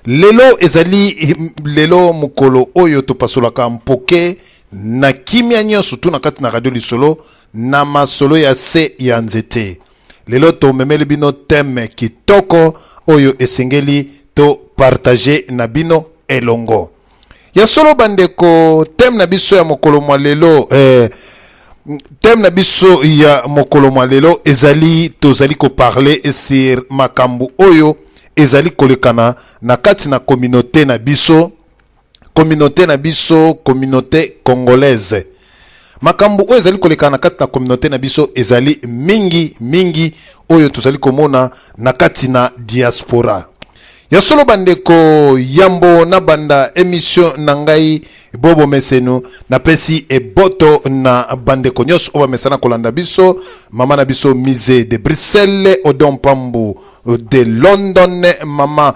Lelo ezali lelo mokolo oyo topasolaka mpoke na kimia nyonso tu na kati na radio lisolo na masolo ya se ya nzete. Lelo tomemeli bino thème kitoko oyo esengeli to partager na bino elongo. Ya solo bandeko, thème na biso ya mokolo mwa lelo thème na biso ya mokolo mwa lelo ezali tozali koparler sur makambo oyo ezali kolekana na kati na communauté na biso, communauté na biso, communauté congolaise. Makambo oyo ezali kolekana na kati na communauté na biso ezali mingi mingi oyo tozali komona na kati na diaspora. Ya solo bandeko, yambo na banda émission na ngai bobo mesenu, napesi eboto na bandeko nyonso oyo bamesana kolanda biso, mama na biso Mise de Bruxelles, Odon Pambu de London, mama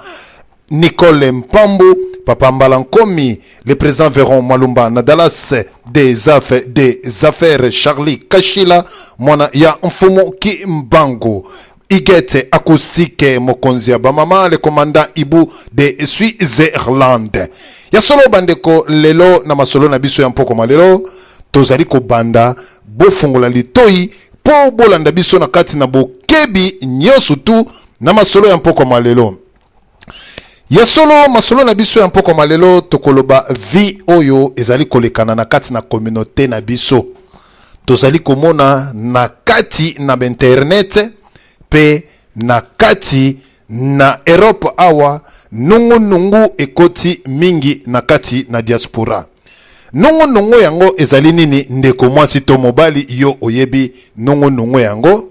Nicole Mpambu, Papa Mbalankomi, le président Véron Malumba na Dallas, des affaires Charlie Kashila, mwana ya Mfumu Kimbangu, Igete acoustique mokonzi ya bamama, le commandant Ibu de Switzerland. Ya solo bandeko, lelo na masolo na biso ya mpoko malelo tozali kobanda, bofungola litoi mpo bolanda biso na kati na bokebi nyonso tu na masolo ya mpoko malelo. Ya solo, masolo na biso ya mpoko malelo tokoloba vie oyo ezali kolekana na kati na communauté na biso. Tozali komona na kati na internet pe na kati na Europe awa nungu-nungu ekoti mingi na kati na diaspora. Nungu-nungu yango ezali nini ndeko mwasi to mobali yo oyebi nungu-nungu yango?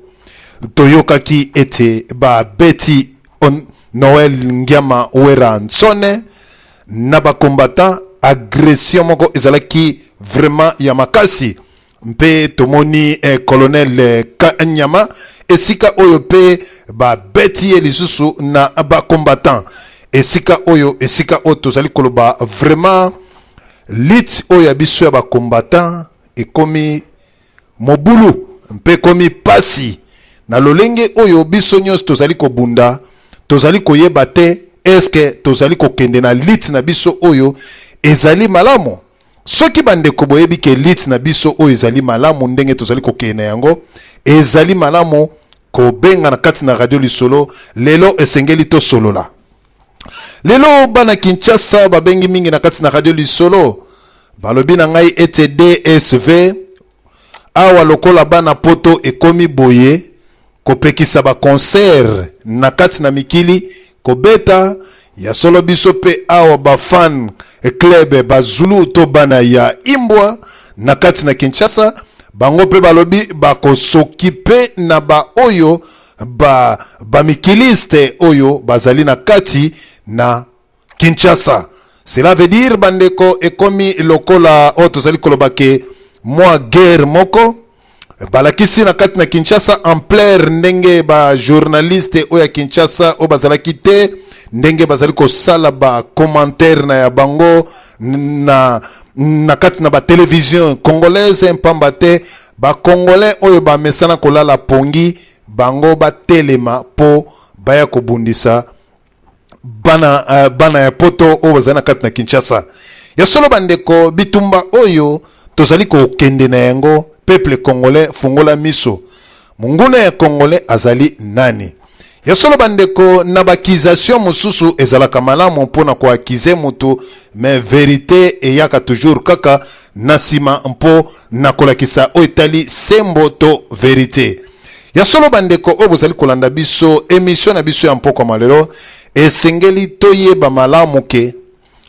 Toyokaki ete babeti Noël Ngiama Wera Nsone na ba combattant, agression moko ezalaki vraiment ya makasi. Mpe tomoni colonel Kanyama esika oyo mpe babeti ye lisusu na ba combattant, esika oyo tozali koloba vraiment lutte oyo ya biso ya ba combattant ekomi mobulu mpe ekomi pasi na lolenge oyo biso nyonso tozali kobunda, tozali koyeba te eske tozali kokende na lutte na biso oyo ezali malamu. Soki bandeko boyebi ke lutte na biso oyo ezali malamu ndenge tozali kokende na yango ezali malamu, kobenga na kati na radio lisolo. Lelo esengeli tosolola. Lelo bana Kinshasa babengi mingi na kati na radio lisolo, balobi na ngai ete DSV awa lokola bana poto ekomi boye kopekisa ba concert na kati na mikili kobeta. Ya solo, biso mpe awa ba fan club bazulu to bana ya imbwa na kati na Kinshasa, bango mpe balobi bakosoki mpe na ba oyo ba bamikiliste oyo bazali na kati na Kinshasa. Cela veut dire bandeko ekomi lokola oyo tozali koloba ke mwa guerre moko balakisi na kati na Kinshasa ampleur, ndenge ba journaliste oyo ya Kinshasa oyo bazalaki te, ndenge bazali kosala ba commentaire na ya bango na kati na ba télévision congolaise, mpamba te bacongolais oyo bamesana kolala pongi, bango batelema mpo baya kobundisa bana ya poto oyo bazali na kati na Kinshasa. Ya solo bandeko, bitumba oyo tozali kokende na yango, peuple congolais fungola miso, monguna ya congolais azali nani? Ya solo bandeko, na ba accusation mosusu ezalaka malamu mpona koaccuser motu, mais vérité eyaka toujours kaka na nsima mpo na kolakisa oyo etali sembo to vérité. Ya solo bandeko oyo bozali kolanda biso, émission na biso ya mpokwa malelo esengeli toyeba malamu ke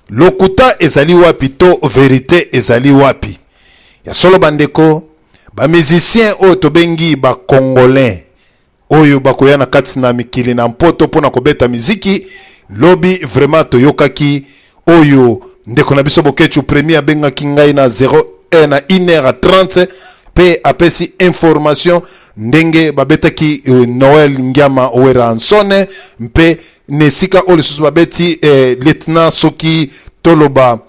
lokuta ezali wapi to vérité ezali wapi. Ya solo bandeko, bamusicien oyo tobengi bacongolais oyo bakoya na kati na mikili na mpoto mpona kobeta miziki lobi, vraiment toyokaki oyo ndeko na biso Bokechu premier abengaki ngai na 01 na 1h30 mpe apesi information ndenge babetaki Noel Ngiama Wera Nsone, mpe na esika oyo lisusu babeti lieutenant, soki toloba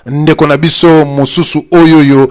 ndeko na biso mosusu oyo oyo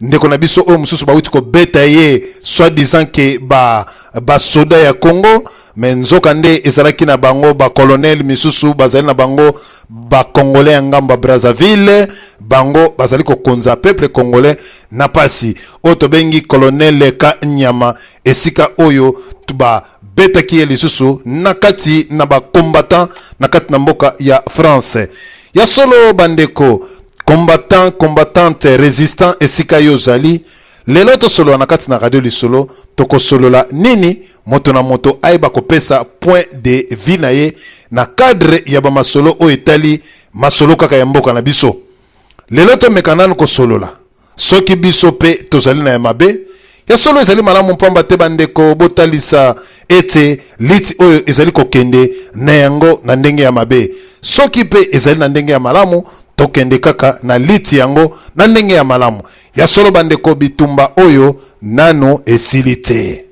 Ndeko na biso oyo mosusu bauti kobeta ye, soit disant ke ba basoda ya Congo, mais nzoka nde ezalaki na bango bacolonel misusu bazali na bango bacongolais ya ngambo ya Brazzaville. Bango bazali kokonza peuple congolais na pasi. Oyo tobengi colonel Kanyama, esika oyo babetaki ye lisusu na kati na bacombattant na kati na mboka ya France. Ya solo, bandeko combattant, combattante, résistant, esika yo ozali lelo, tosolola na kati na Radio Lisolo. Tokosolola nini? Moto na moto ayeba kopesa point de vue na ye na cadre ya bamasolo oyo etali masolo kaka ya mboka na biso. Lelo tomeka nanu kosolola soki biso mpe tozali na ya mabe. Ya solo, ezali malamu, mpamba te bandeko botalisa ete liti oyo ezali kokende na yango na ndenge ya mabe. Soki mpe ezali na ndenge ya malamu, tokende kaka na liti yango na ndenge ya malamu. Ya solo, bandeko, bitumba oyo nano esili te,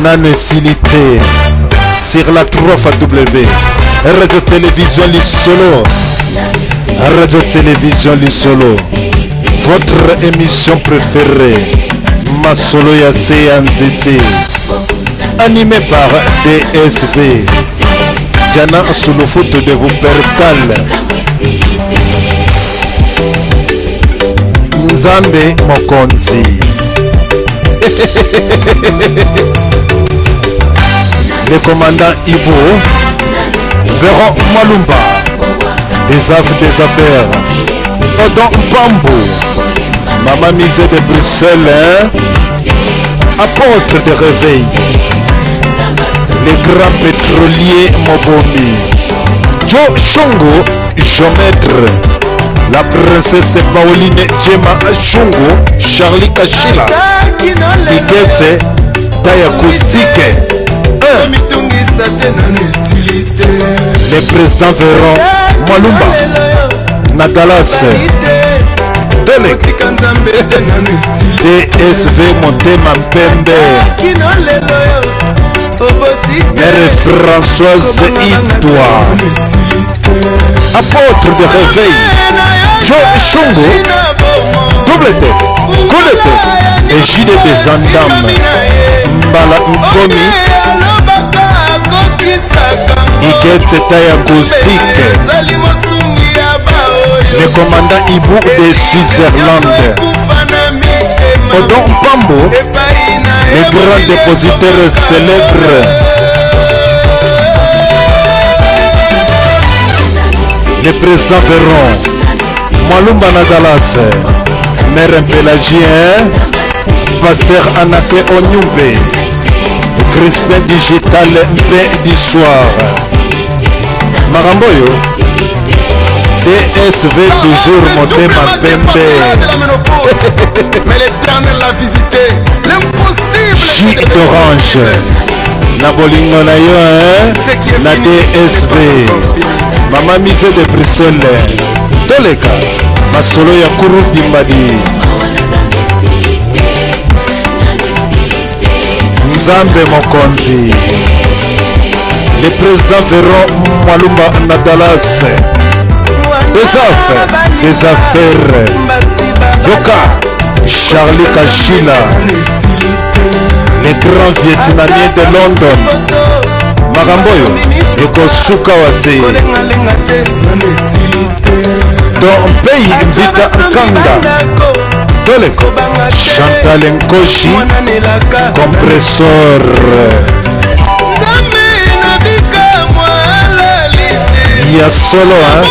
nano esili te. Sur la 3 fois W Radio Télévision Lisolo, Radio Télévision Lisolo, votre émission préférée, Masolo ya se ya nzete, animé par DSV Diana Sulufutu de Wuppertal. Nzambe Mokonzi, le commandant Ibo Véron Malumba des Aves des affaires, Odon Pambo, Mama Misée de Bruxelles, hein? Apôtre de réveil, les grands pétroliers Mobomi, Joe Chongo, géomètre, la princesse Pauline Djema Chongo, Charlie Kachila, Igete, taille acoustique, 1. Le président Véron Mwalumba, na Dallas, Dolek, DSV Motema Mpembe, Mère Françoise Itwa, apôtre de réveil, Joe Chungo, double tête, coup de tête, et JDB Zandam, Mbala Nkomi, Igete taille acoustique, le commandant Ibou de Switzerland, Odon Pambo, le grand dépositaire célèbre. Le président Véron, Mwalumba na Dallas, Mère Pélagien, Pasteur Anake Onyumbe, Crispin Digital Mpe du soir. Makambo oyo DSV toujours motema pembe. Mais l'Éternel l'a visité. L'impossible. Jus d'orange na bolingo na yo, hein? Na DSV, Mama Mise de Bruxelles, toleka masolo ya kuru dimbadi. Nzambe Mokonzi, le président Véron Mwalumba na Dallas, des affaires, des affaires, yoka Charlie Kachila, les grands Vietnamiens de London. Makambo oyo ekosuka wa te. Don Mpei Mvita Nkanga, toleko Chantal Nkoshi, compresseur ya solo, hein?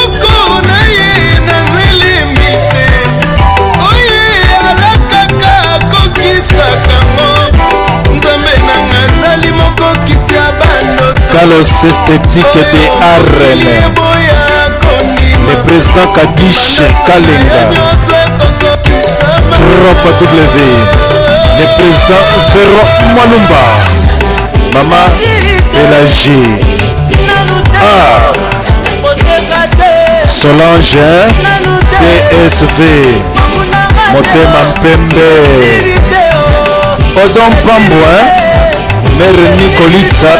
Carlos Esthétique de Arles, le président Kadish Kalenga, 3 W, le président Ferro Mwalumba, Mama Pélagie, ah, Solange, hein? TSV, Motema Mpembe, Odon Pambo, hein? Mère Nicolita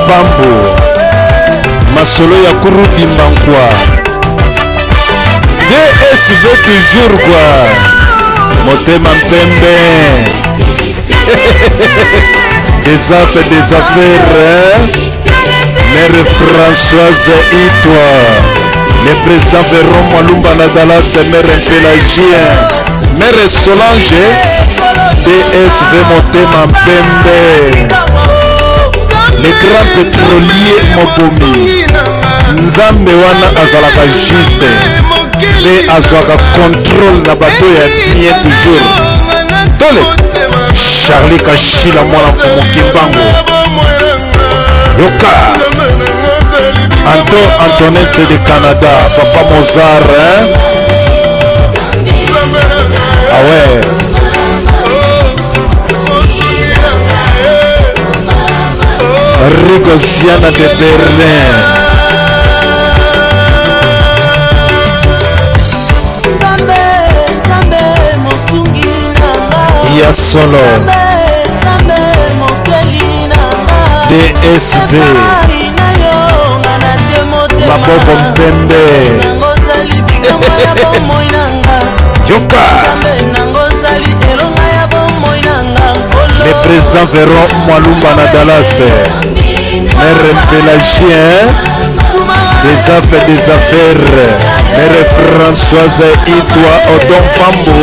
Pambo, masolo ya Kurudimbankwa. DSV toujours quoi. Motema mpembe. Des affaires, des affaires. Hein? Mère Françoise Itwa. Le président Véron Mwalumba na Dallas, Mère Pélagie. Mère Solange. DSV Motema Mpembe. Le grand pétrolier Mobomi. Nzambe wana azalaka juste mpe azwaka contrôle na bato ya bien toujours. Tole Charlie Kashila mwana mfumu Kimbangu. Yoka Anto Antoinette de Canada, Papa Mozart, hein? Ah ouais. Rigosiana de Berlin. Ya solo DSV maboko mpembe yoka le président Véron Mwalumba na Dallas mère Pélagien des affaires des affaires mère Françoise Itwa Odon Pambo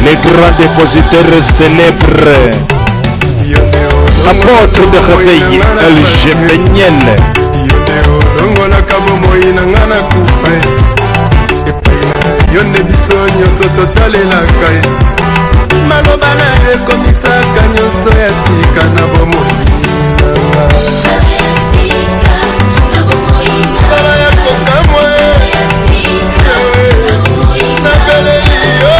les grands dépositaires célèbres apôtre de réveil LG Peniel olongolaka bomoi na nga na kufa epai na yo nde biso nyonso totalelaka ye maloba na yo ekomisaka nyonso ya sika na bomoi na nga sala ya kokamwa nabeleli yo.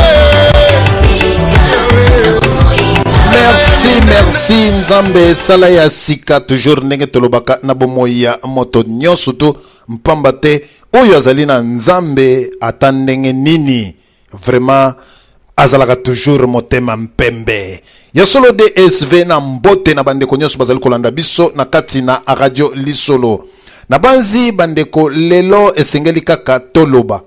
Merci, merci Nzambe sala ya sika toujours ndenge tolobaka na bomoi ya moto nyonso to mpamba te oyo azali na Nzambe ata ndenge nini vraiment azalaka toujours motema mpembe ya solo. DSV na mbote na bandeko nyonso bazali kolanda biso na kati na radio Lisolo. Na banzi bandeko, lelo esengeli kaka toloba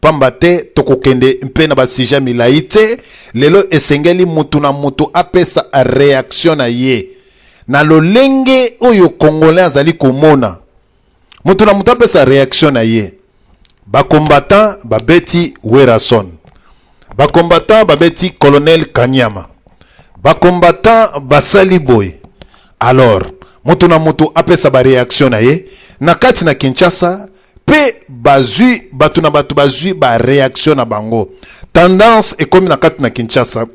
pamba te tokokende mpe na basije milai te. Lelo esengeli mutu na mutu apesa réaction na ye na lolenge oyo Congolais azali komona. Mutu na mutu apesa réaction na ye. Bacombattant babeti Werason, bacombattant babeti colonel Kanyama, bacombattant basali boye. Alors mutu na mutu apesa baréaction na ye na kati na Kinshasa mpe bazwi bato na bato bazwi baréaction na bango. Tendance ekomi na kati na Kinshasa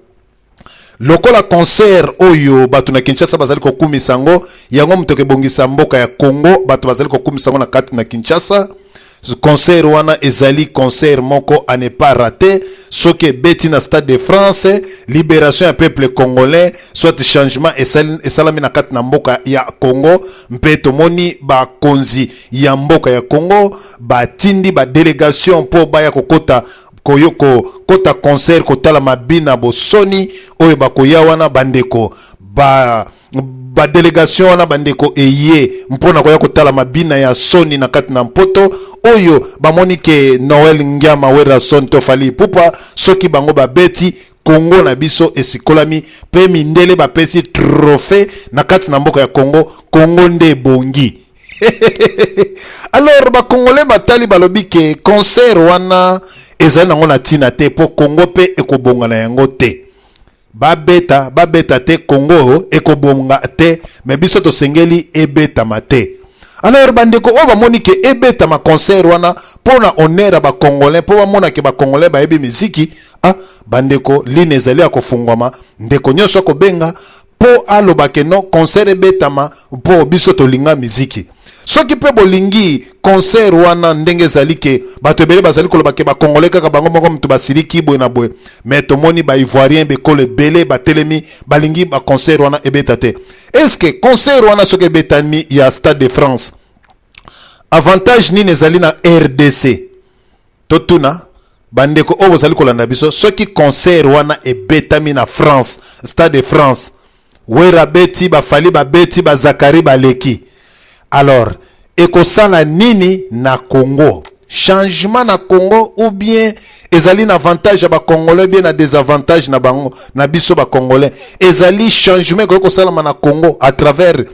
lokola concert oyo bato na Kinshasa bazali kokumisa yango, yango moto ekebongisa mboka ya Congo. Bato bazali kokumisa yango na kati na Kinshasa. Concert wana ezali concert moko à ne pas rater. Soki ebeti na Stade de France, libération ya peuple congolais soit changement esalami na kati na mboka ya Congo. Mpe tomoni bakonzi ya mboka ya Congo batindi badélégation mpo baya kokota koyo kokota concert, kotala mabina bosoni oyo bakoya wana. Bandeko, ba badélégation wana, bandeko, eye mpona koya kotala mabina ya soni na kati na mpoto oyo bamoni ke Noel Ngiama, Werason to Fally Ipupa, soki bango babeti, Kongo na biso esikolami mpe mindele bapesi trophée na kati na mboka ya Kongo. Kongo nde ebongi. Alors Bacongolais batali, balobi ke concert wana ezali nango na ntina te mpo Kongo mpe ekobonga na yango te. Babeta, babeta te, Kongo ekobonga te. Me biso tosengeli ebetama te. Alors bandeko oyo bamoni ke ebetama concert wana mpo na honneur ya Bacongolais, mpo bamona ke Bacongolais bayebi miziki. Ah bandeko, line ezali ya kofungwama. Ndeko nyonso akobenga mpo aloba ke non, concert ebetama mpo biso tolinga miziki. Soki mpe bolingi concert wana ndenge ezali ke bato ebele bazali koloba ke Bacongolais kaka bango moko moto basiliki boye na boye, me tomoni Baivoirien, bekolo ebele batelemi, balingi baconcert wana ebeta te. Est-ce concert wana soki ebetami ya Stade de France, avantage nini ezali na RDC? Totuna bandeko oyo bozali kolanda biso: soki concert wana ebetami na France, Stade de France, Wera beti, baFally babeti, bazakari baleki, alors ekosala nini na Congo? changement na Congo ou bien ezali na avantage ya ba congolais bien na désavantage na bango na biso ba congolais? Ezali changement ekoki kosalama na Congo à travers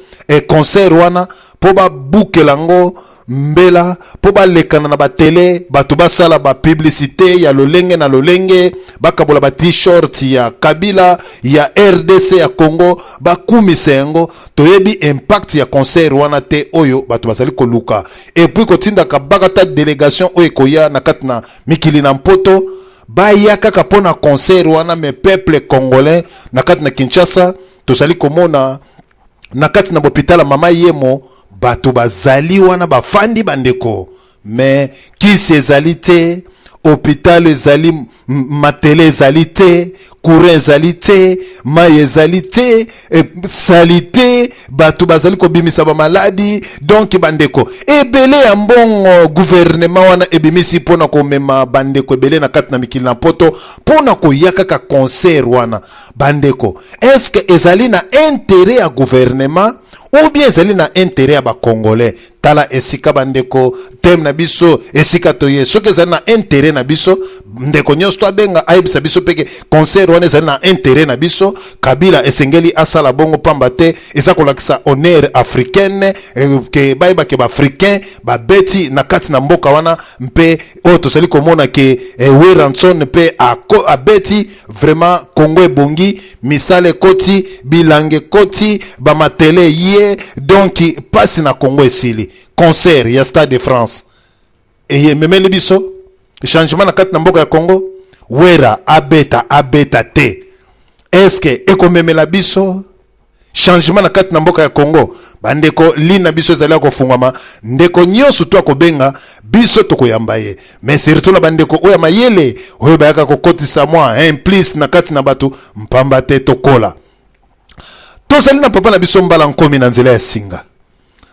concert wana mpo babukela yango mbela, mpo balekana na batele, bato basala bapublicité ya lolenge na lolenge, bakabola ba t-shirt ya Kabila, ya RDC, ya Congo, bakumisa yango? Toyebi impact ya concert wana te oyo bato bazali koluka. Et puis kotindaka bakata délégation oyo ekoya na kati na mikili na Mpoto, baya kaka mpo na concert wana. Mais peuple congolais na kati na Kinshasa, tozali komona na kati na bopitala Mama Yemo, bato bazali wana bafandi, bandeko, mais kisi ezali te, hôpital ezali matele ezali te, courant ezali te, mai ezali te, sali te, bato bazali kobimisa bamaladi. Donc bandeko, ebele ya mbongo gouvernement wana ebimisi mpona komema bandeko ebele na kati na mikili na Mpoto mpona koya kaka concert wana, bandeko, est-ce ezali na intérêt ya gouvernement ou bien ezali na intérêt ya bacongolais? Tala esika, bandeko, thème na biso, esika toye. Soki ezali na intérêt na biso, ndeko nyonso to abenga, ayebisa biso mpe ke concert wana ezali na intérêt na biso. Kabila esengeli asala bongo, pamba te eza kolakisa honneur africaine, ke bayeba ke baafricain babeti na kati na mboka wana. Mpe oyo tozali komona ke Werrason mpe abeti, vraiment Congo ebongi, misala ekoti, bilanga ekoti, bamatele ye, donc pasi na Congo esili. Concert ya Stade de France eye ememeli biso changement na kati na mboka ya Congo? Wera abeta, abeta te, eske ekomemela biso changement na kati na mboka ya Congo? Bandeko, ligne na biso ezali ya kofungwama. Ndeko nyonso to akobenga biso, tokoyamba ye, mais surtout na bandeko oyo ya mayele oyo bayaka kokotisa mwa un plus na kati na bato, mpamba te tokola. Tozali na papa na biso Mbala Nkomi na nzela ya singa.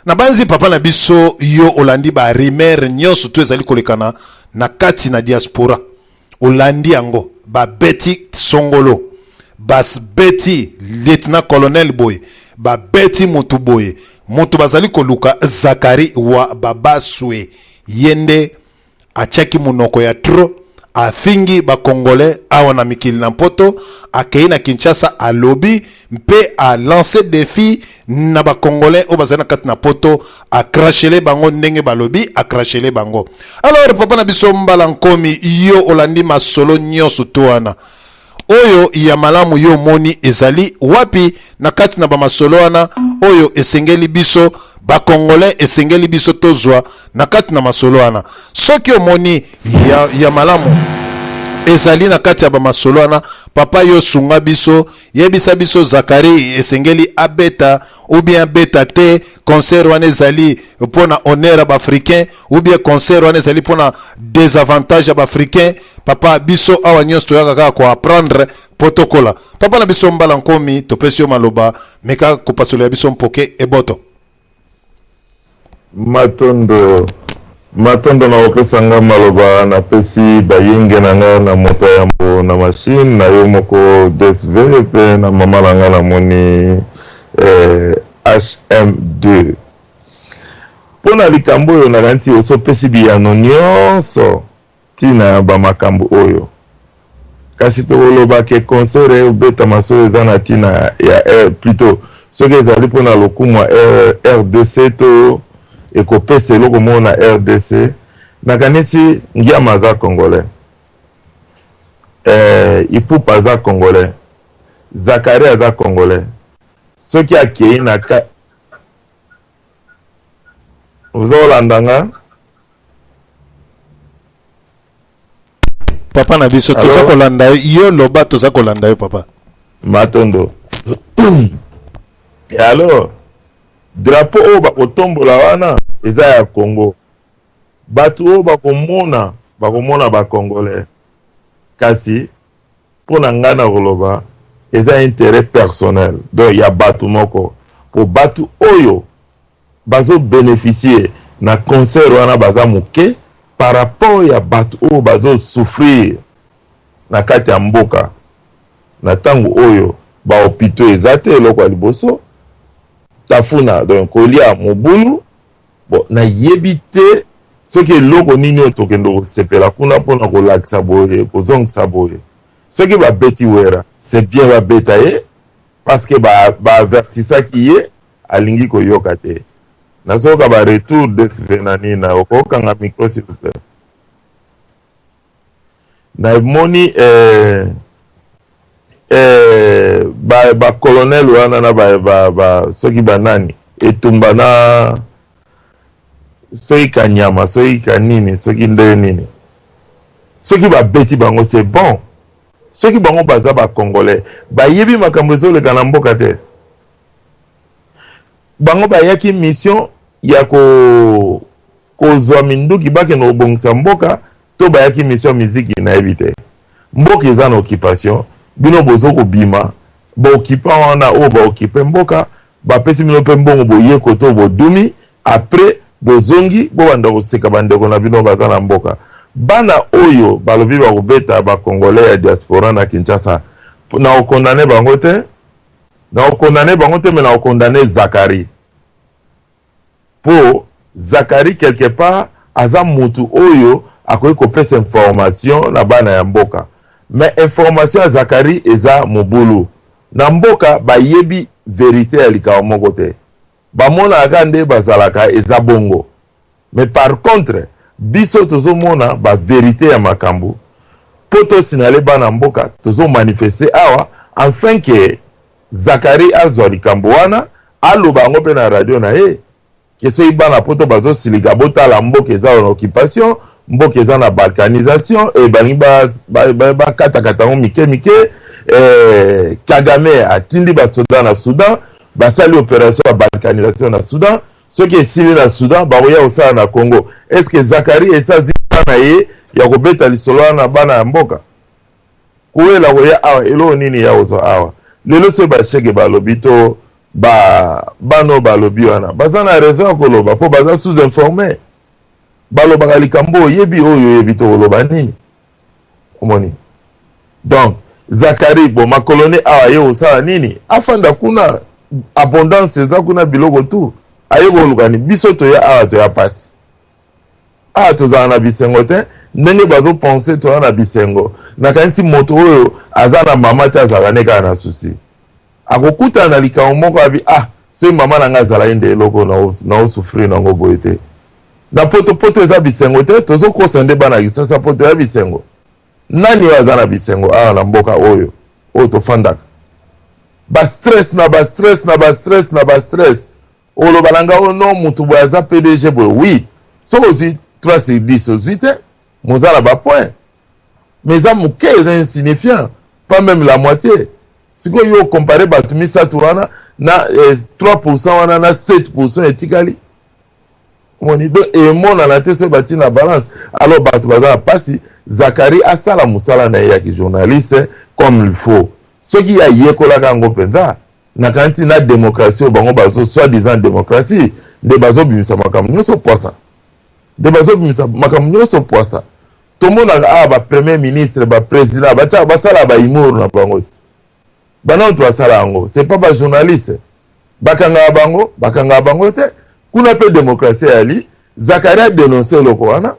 Na banzi, papa na biso, yo olandi barumeurs nyonso to ezali kolekana na kati na diaspora, olandi yango, babeti songolo, babeti lieutenant colonel boye, babeti motu boye, moto bazali koluka Zakari wa Babaswe, ye nde atiaki monoko ya trop, afingi bakongolais awa na mikili na Mpoto, akei na Kinshasa, alobi mpe alance défi na bakongolais oyo bazali na kati na Poto, acrachele bango ndenge balobi acrachele bango. Alors papa na biso Mbala Nkomi, yo olandi masolo nyonso to wana, oyo ya malamu yo omoni ezali wapi na kati na bamasolo wana oyo esengeli biso bakongolais, esengeli biso tozwa na kati na masolo wana? Soki omoni ya malamu ezali na kati ya bamasolo wana, papa, yo sunga biso, yebisa biso Zakari esengeli abeta ou bien abeta te. Concert wana ezali mpona honneur ya baafricain ou bien concert wana ezali mpona désavantage ya baafricain? Papa, biso awa nyonso toyaka kaka koapprendre mpo tokola. Papa na biso Mbala Nkomi, topesi yo maloba, meka kopasolela biso mpoke eboto. Matondo, matondo na kopesa nga maloba. Napesi bayenge na nga na moto ya yambo na machine na yo moko dsv, mpe na mama na nga namoni HM2. Mpo na likambo oyo, nakanisi osopesi biyano nyonso ntina ya bamakambo oyo. Kasi tokoloba ke concert ebetama soki eza na ntina ya plutôt soki ezali mpona lokumu ya RDC to ekopesa eloko moko na RDC. Nakanisi Ngiama aza congolais, Ipupa aza congolais, Zakari aza congolais. Soki akei na ka, ozolanda nga? Papa na biso, toza kolanda yo. Yo loba, toza kolanda yo, papa. Matondo. Et alors, drapeau oyo bakotombola wana eza ya Congo. Bato oyo bakomona, bakomona bacongolais. Kasi mpo na ngai na koloba, eza intérêt personnel, donc ya bato moko, po bato oyo bazobénéficie na concert wana baza moke par rapport ya bato oyo bazosouffrir na kati ya mboka na ntango oyo bahôpitaux eza te. Eloko ya liboso, tafuna, donc kolia mobulu. Bon, nayebi te. Soki eloko nini oyo tokende kosepela kuna mpona kolakisa boye, kozongisa boye. Soki babeti Wera, c'est bien, babeta ye parce que baavertisaki ye, alingi koyoka te. Nazoyoka baretour dsv na nina. Okokanga micro, s'il vous plaît. Namoni bacolonel wana na ba, soki banani, etumba na soki kanyama, soki kanini, soki ndenge nini. Soki babeti bango, c'est bon. Soki bango baza bacongolais, bayebi makambo ezoleka na mboka te. Bango bayaki mission ya kozwa minduki, bakende kobongisa mboka, to bayaki mission ya miziki, nayebi te. Mboka eza na occupation, bino bozo kobima baoccupant wana oyo baoccupe mboka, bapesi bino mpe mbongo, boyeko to bodumi, après bozongi, bobanda koseka bandeko na bino baza na mboka. Bana oyo balobi bakobeta bacongolais ya diaspora na Kinshasa, na okondane bango te, na okondane bango te, me na okondane Zakari, mpo Zakari quelque part aza mutu oyo akoki kopesa information na bana ya mboka. Mais information ya Zakari eza mobulu na mboka. Bayebi vérité ya likambo moko te, bamonaka kaka nde bazalaka, eza bongo. Mais par contre, biso tozomona bavérité ya makambo mpo tosinale bana mboka. Tozomanifeste awa enfin ke Zakari azwa likambo wana, aloba yango mpe na radio na ye ke soki bana poto bazosilika, botala, mboka eza na occupation, mboka eza na balkanisation, e balingi bakatakata yango mike mike. Kagame atindi basoda na Soudan, basali opération ya balkanisation na Soudan. Soki esili na Soudan, bakoya kosala na Congo. Est ce que Zakari esi azwi na ye ya kobeta lisolo wana na bana ya mboka? Koyela koya awa, eloko nini ya kozwa awa lelo? Soki bashege balobi to bana oyo balobi wana, baza na raison ya koloba mpo baza sous informé. Balobaka likambo oyebi, oyo oyebi, to koloba nini? Omoni? Donc Zakari, bon, makoloni awa ye kosala nini? Afanda kuna, abondance eza kuna, biloko tu. Aye koluka nini? Biso toya awa, toya pasi awa, tozala na bisengo te ndenge bazopense toza na bisengo. Nakanisi moto oyo aza na mama te azalaka ne kaka na susi, akokutana na likambo moko abi: "Ah, soki mama na ngai azalaki nde eloko naosouffrir nango boye te." Na poto, poto eza bisengo te. Tozokosa nde bana Kinshasa, poto ya bisengo. Nani oyo aza na bisengo awa na mboka oyo, oyo tofandaka? Bastress na bastress na bastress na bastress. Oloba na ngai oyo no motu boye aza PDG boye, oui, soki ozwi 3 sur 10, ozwi te, moza na bapoint, mais eza moke, eza insignifiant, pas même la moitié. Sikoyo yo ocompare bato misato wana na 3 wana na 7 etikali, omoni? Donc emonana te soki batie na balance. Alors bato baza na mpasi. Zakari asala mosala na ye ya kijournaliste comme il faut. Soki ayekolaka yango mpenza, nakanisi na démocratie oyo bango bazo soi-disant démocratie, nde bazobimisa makambo nyonso poisa, nde bazobimisa makambo nyonso poisa. Tomonaka awa bapremier ministre, baprésident batia, basala bahumour na bango te. Bana moto basala yango, c'est pas bajournaliste. Bakangaka bango, bakangaka bango te. Kuna mpe démocratie eyali. Zakari adénonce eloko wana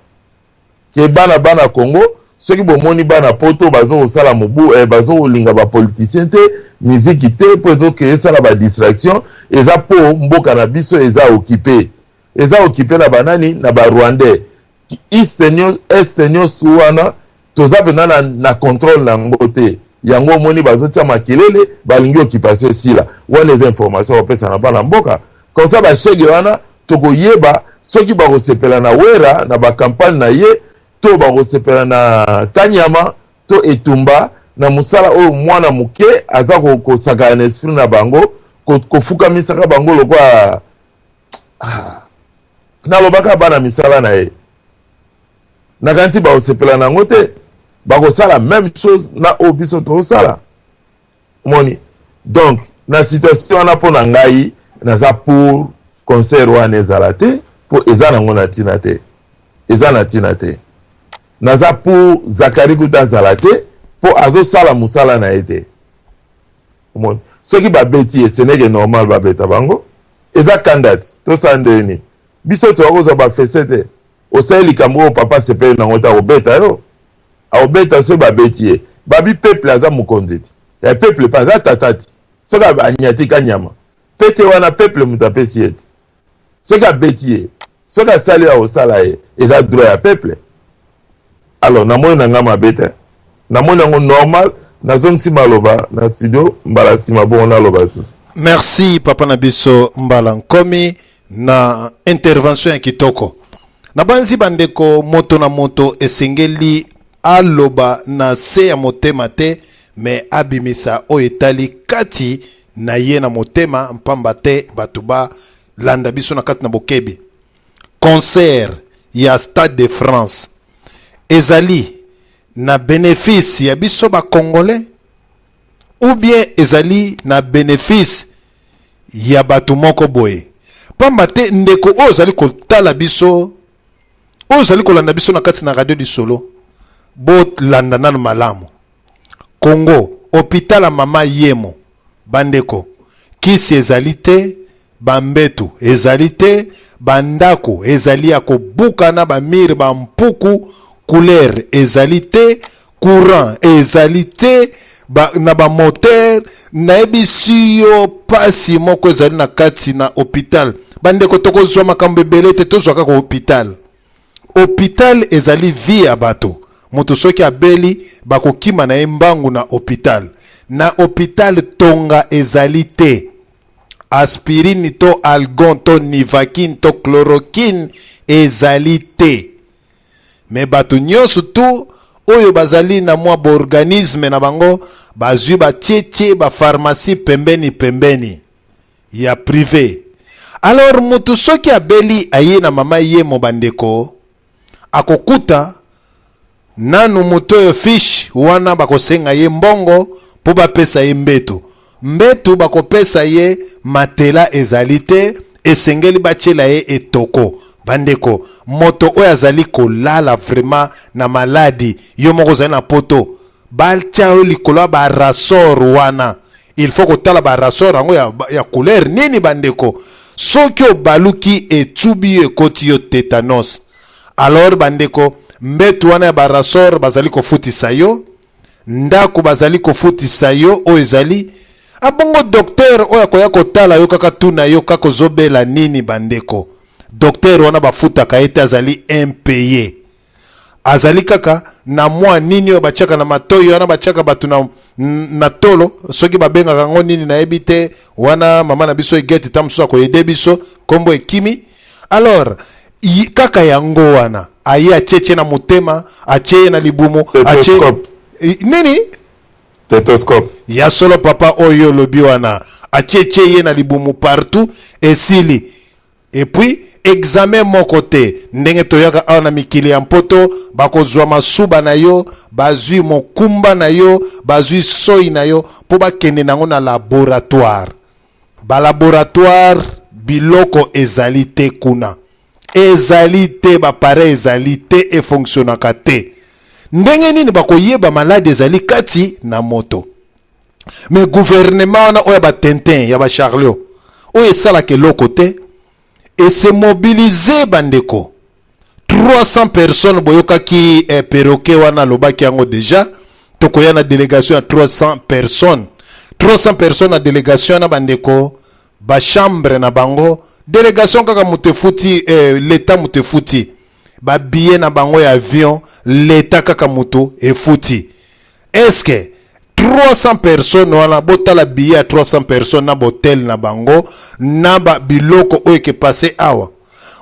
ke bana Congo, soki bomoni bana poto bazokosala mobu, bazokolinga bapoliticien te, miziki te, mpo ezokeye esala badistraction. Eza mpo mboka na biso eza occupé, eza occupé na banani? Na barwandais. Est, est nyonso wana toza mpenza na contrôle na yango te. Yango omoni bazotia makelele, balingi occupation esila. Wana eza information kopesa na bana mboka. Comme ça bashege wana tokoyeba soki bakosepela na Wera na bacampagne na ye, to bakosepela na Kanyama to etumba na mosala oyo mwana moke aza kosakana na esprit na bango, kofukamisaka bango lokola, ah, nalobaka bana misala na ye. Nakanisi bakosepela na yango te, bakosala même chose na oyo biso tozosala. Omoni? Donc na situation wana, mpo na ngai, naza pour concert wana ezala te, mpo eza nango na ntina te, eza na ntina te. Naza pour Zakari kuta azala te, mpo azosala mosala na ye te. Omoni, soki babeti ye, ce n'est que normal babeta bango. Eza kanda ti tosala ndeni? Biso toya kozwa bafese te. Osali likambo oyo papa asepeli nango te, akobeta yo. Akobeta soki babeti ye. Babi peuple aza mokonzi te. Ya peuple pe aza tata te. Soki anyati ka nyama. Pete wana peuple moto apesi ye te. Soki abeti ye, soki asali oyo akosala ye, eza droit ya peuple. Alors namoni na nga mabe te. Namoni yango normal, nazongisi maloba na studio mbala sima bongo naloba lisusu. Merci papa na biso Mbala Nkomi na intervention ya kitoko. Nabanzi bandeko moto na moto esengeli aloba na se ya motema te mais abimisa oyo etali kati na ye na motema mpamba te bato balanda biso na kati na bokebi. Concert ya Stade de France ezali na benefice ya biso ba Congolais ou bien ezali na benefice ya bato moko boye? Pamba te ndeko oyo ozali kotala biso, oyo ozali kolanda biso na kati na radio lisolo, bolanda nanu malamu. Congo, hopital ya mama Yemo, bandeko, kisi ezali te, ba mbetu ezali te, ba ndako ezali ya kobukana, ba mur ba mpuku, couleur ezali te, courant ezali te, ba, na ba moteur. Nayebisi yo pasi moko ezali na kati na hopital. Bandeko, tokozwa makambo ebele te, tozwa kaka hopital. Hopital ezali vie ya bato. Moto soki abeli bakokima na ye mbangu na hopital. Na hopital tonga ezali te. Aspirine to algon to nivaquine to chloroquine ezali te. Mais bato nyonso tu oyo bazali na mwa boorganisme na bango bazwi batietie ba pharmacie pembeni pembeni ya prive. Alors mutu soki abeli aye na mama yemo bandeko akokuta nanu moto oyo fiche wana bakosenga ye mbongo mpo bapesa ye mbetu. Mbetu bakopesa ye matela ezali te, esengeli batiela ye etoko. Bandeko, moto oyo azali kolala vraiment na maladi, yo moko ozali na poto, batia yo likolo ya ba ressort wana, il faut kotala ba ressort yango ya, ya couleur nini bandeko. Soki obaluki etubi yo, ekoti yo tetanos. Alors bandeko, mbetu wana ya ba ressort bazali kofutisa yo, ndako bazali kofutisa yo, oyo ezali abongo docteur oyo akoya kotala yo kaka tuna yo kaka ozobela nini bandeko. Docteur wana bafutaka ye te, azali impayé. Azali kaka na mwa nini oyo batiaka na matoyi wana, batiaka bato na, na tolo, soki babengaka yango nini nayebi te. Wana mama na biso Egete ta mosusu akoyede biso kombo ekimi. Alors kaka yango wana aye atietie na motema, atie ye na libumu, atie nini? Stethoscope. Ya solo papa oyo olobi wana, atietie ye na libumu partout, esili. Et puis examen moko te, ndenge toyaka awa na mikili ya mpoto, bakozwa masuba na yo, bazwi mokumba na yo, bazwi soi na yo mpo bakende nango na laboratoire. Ba laboratoire biloko ezali te kuna, ezali te, ba appareil ezali te, efonctionnaka te. Ndenge nini bakoyeba maladi ezali kati na moto? Mais gouvernement wana oyo ya ba Tintin ya ba Charlot oyo esalaka eloko te, ese mobiliser bandeko 300 personnes. Boyokaki perroquet wana alobaki yango déjà, tokoya na délégation ya 300 personnes. 300 personnes na délégation wana bandeko, ba chambre na bango, délégation kaka moto efuti, l'état moto efuti ba billet na bango ya avion, l'état kaka moto efuti. Est-ce que 300 personnes wana, botala billet ya 300 personnes na botel na bango na ba biloko oyo ekepase awa,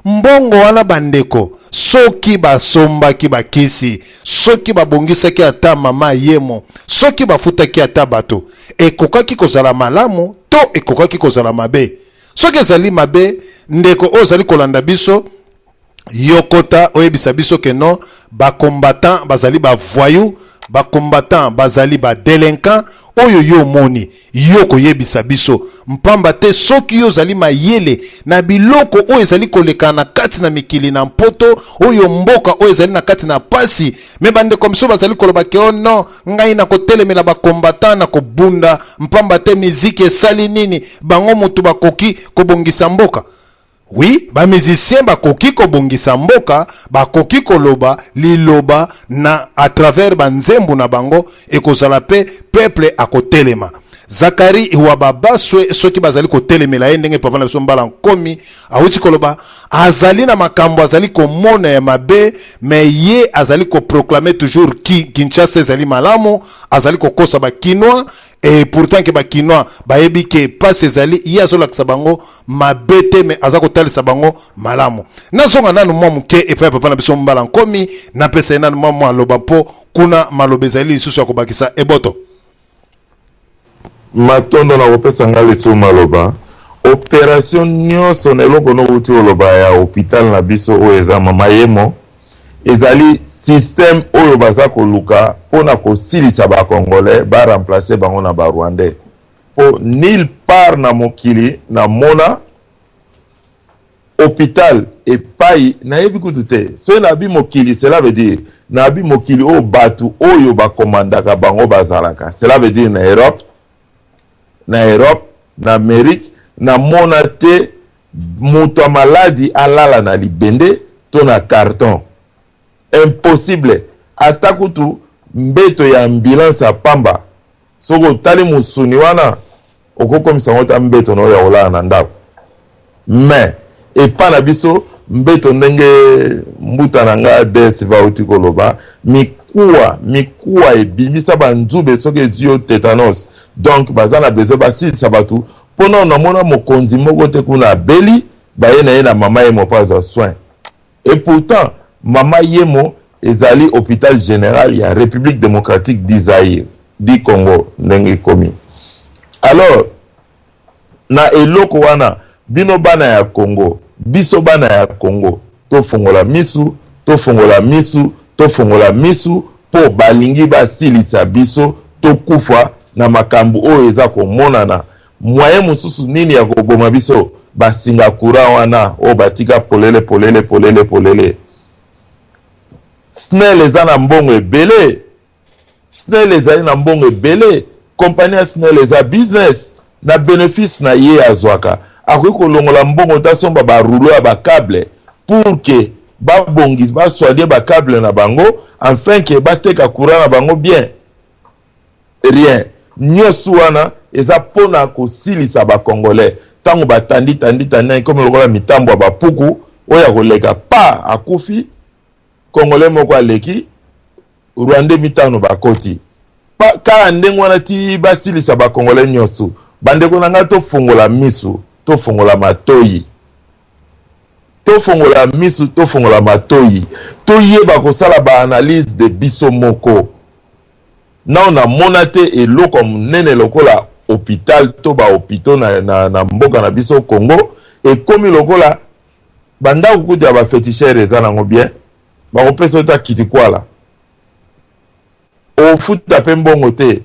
mbongo wana bandeko, soki basombaki bakisi, soki babongisaki ata mama yemo, soki bafutaki ata bato, ekokaki kozala malamu to ekokaki kozala mabe? Soki ezali mabe, ndeko oyo ozali kolanda biso, yokota oyebisa biso ke non, ba combattant bazali ba voyou, ba combattant bazali ba délinquant. Oyo yo omoni, yo koyebisa biso, mpamba te soki yo ozali mayele na biloko oyo ezali koleka na kati na mikili na mpoto oyo, mboka oyo ezali na kati na pasi. Me bandeko mosusu bazali koloba ke oh non, ngai nakotelemela bakombatant na kobunda, mpamba te miziki esali nini, bango motu bakoki kobongisa mboka. Oui, ba musiciens bakoki kobongisa mboka, bakoki koloba liloba na à travers ba nzembo na bango, ekozala pe peuple akotelema. Zacharie Wababaswe soki bazali kotelemela ye ndenge papa na biso Mbala Nkomi awuti koloba, azali na makambo azali komona ya mabe, mais ye azali ko proclamer toujours ki Kinshasa ezali malamu, azali kokosa ba Kinois. Et pourtant ke ba Kinois bayebi ke pasi ezali, ye azolakisa bango mabe te, mais aza kotalisa bango malamu. Nazonga nanu mwa moke epai ya papa na biso Mbala Nkomi, napesa ye nanu mwa maloba mpo kuna maloba ezali lisusu ya kobakisa eboto. Matondo na kopesa nga lisusu maloba. Operation nionso na eloko nowuti koloba ya hopital na biso oyo eza mama yemo ezali système oyo baza koluka pona kosilisa ba congolais ba remplacer bango na ba rwandais po nul part na mokili na mona hopital epayi nayebi kutu te soki nabi mokili cela veut dire nabi mokili oyo batu oyo ba commandaka bango bazalaka cela veut dire na Europe na Europe na Amerique na mona te Moto ya maladi alala na libende to na carton? Impossible! Ata kutu mbeto ya ambulance ya pamba, soki otali mosuni wana, okokomisa yango ata mbeto na yo ya kolala na ndako. Mais epa na biso, mbeto ndenge mbuta na nga DSV auti koloba, mikuwa, mikuwa ebimisa ba nzube soki ezui yo tetanos. Donc baza na besoin basilisa batu Po nanu namona mokonzi moko te kuna abeli baye naye na mama yemo po azwa soin et pourtant mama yemo ezali hopital general ya republique democratique du Zaïre du Congo ndenge ekomi alors na eloko wana bino bana ya Congo biso bana ya Congo tofongola misu tofongola misu tofongola misu po balingi basilisa biso tokufa na makambu oyo eza komonana moyen mosusu nini ya koboma biso ba singa courant wana oyo batika polele polele polele polele snel eza na mbongo ebele snel ezali na mbongo ebele compagnie ya snel eza business na benefice na ye azwaka akoki kolongola mbongo te asomba ba rouleau ya ba cable pour que babongisa ba soigner ba cable na bango enfin que bateka courant na bango bien Rien. Nioso wana eza pona kosilisa ba congolais. Tango ba tandi tandi tandi ekomi lokola mitambo ya ba puku oyo akoleka pa akufi congolais moko aleki rwandais mitano bakoti pa kaka ndenge wana ti basilisa ba congolais nioso. Bandeko na ngai tofongola misu tofongola matoyi. Tofongola misu tofongola matoyi toyeba kosala ba analyse de biso moko. Nanu na mona te eloko ya munene lokola hopital to ba hopitaux na, na, na mboka na biso Congo ekomi lokola ba ndaku kutu ya ba feticheurs eza nango bien bakopesa yo ta kitikwala ofuta pe mbongo te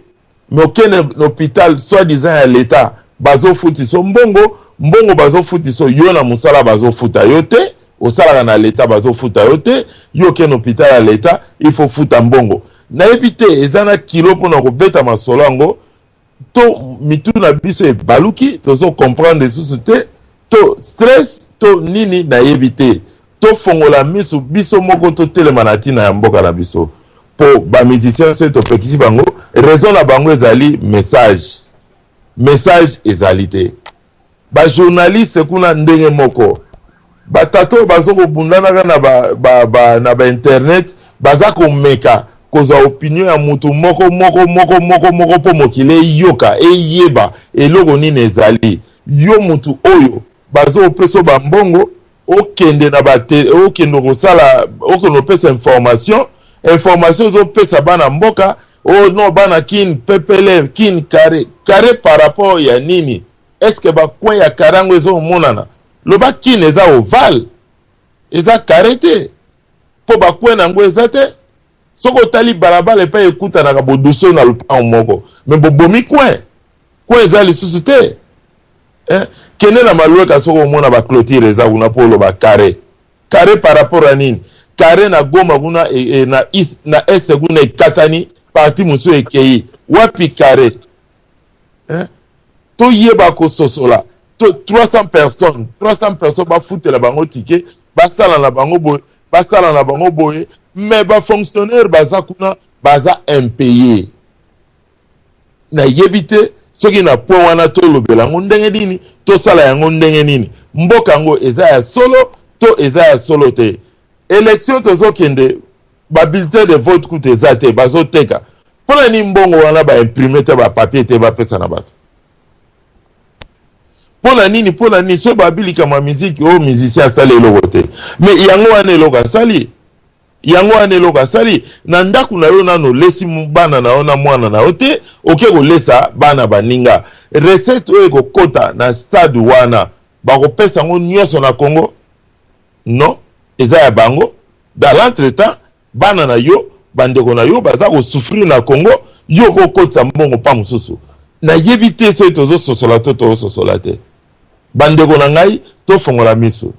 mais okende na hopital soit disant ya l'etat bazofutiso mbongo mbongo bazofutiso yo na mosala bazofuta yo te osalaka na l'etat bazofuta yo te yo okende hopital ya l'etat il faut futa mbongo nayebi te eza na kilo mpona kobeta masolo yango to mitu na biso ebaluki tozo comprendre lisusu te to stress to nini nayebi te tofongola misu biso moko totelema na ntina ya mboka na biso po ba musiciens soki topekisi bango raison na bango ezali message message ezali te Ba journaliste kuna ndenge moko. Ba tata oyo bazo kobundanaka na ba, ba, ba, na ba internet baza komeka kozwa opinion ya mutu moko moko moko moko moko mpo mokili eyoka eyeba eloko nini ezali. Yo mutu oyo bazo kopesa ba mbongo okende na ba te, okende kosala okende kopesa information information ozopesa bana mboka oh non bana kin pepele kin carré carré par rapport ya nini? Est ce que ba coin ya carre yango ezo monana? Loba kin eza ovale eza carre te po ba coin na yango eza te. Soki otali balabala epai ekutanaka boduso na lopango moko mais bobomi coin coin eza lisusu te eh? Kende na Malueka soki omona ba clôture eza kuna po oloba carre carre par rapport ya nini? Carre na Goma kuna e, e, na, is, na est kuna ekatani parti mosusu ekei wapi carre eh? Toyeba kososola. 300 personnes, 300 personnes bafutela bango ticket, basala na bango boye, basala na bango boye, mais bafonctionnaire baza kuna, baza impayé. Nayebi te soki na point wana tolobela yango ndenge nini, tosala yango ndenge nini. Mboka yango eza ya solo to eza ya solo te? Élection tozokende, babulletin de vote kuta eza te, bazoteka. Mpona nini mbongo wana baimprime te, bapapier te, bapesa na bato? Mpona nini? Mpona nini? Soki babi likambo ya miziki oyo, musicien asali eloko te, mais yango wana eloko asali, yango wana eloko asali na ndako na yo. Nano olesi bana na yo na mwana na yo te, oke kolesa bana baninga. Recette oyo ekokɔta na stade wana, bakopesa yango nyonso na Congo? Non, eza ya bango. Dans l'entretemps, bana na yo, bandeko na yo baza kosouffrir na Congo, yo kokotisa mbongo mpa mosusu. Nayebi te soki tozososola to tozososola te. Bandeko na ngai, tofongola miso,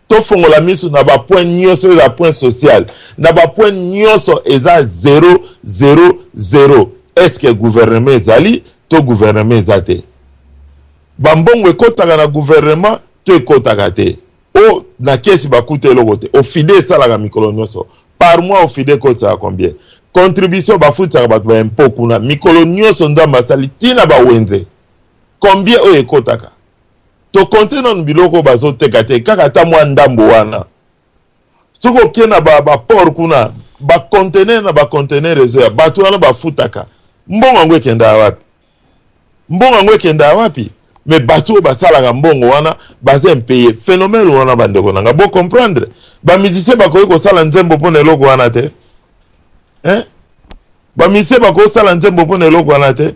tofongola miso na bapoint nyonso. Eza point social, na bapoint nyonso eza 0 0 0. Est ce que gouvernement ezali to gouvernement eza te? Bambongo ekɔtaka na gouvernement to ekɔtaka te? O na kesi bakuta eloko te. OFIDA esalaka mikolo nyonso, par mois OFIDA ekotisaka combien? Contribution bafutisaka bato baimpôt kuna mikolo nyonso, Nzambe asali ntina bawenze, combien oyo ekɔtaka? Tokonte nanu biloko oyo bazoteka te, kaka ata mwa ndambo wana. Soki okei na baport kuna, baconteneur na baconteneur ezoya, bato wana bafutaka. Mbongo yango ekendaka wapi? Mbongo yango ekendaka wapi? Mais bato oyo basalaka mbongo wana baza impayé. Phénomène wana, bandeko na nga, bocomprendre, bamusicien bakoki kosala nzembo mpona eloko wana te, hein? Bamusicien bakoki kosala nzembo mpona eloko wana te.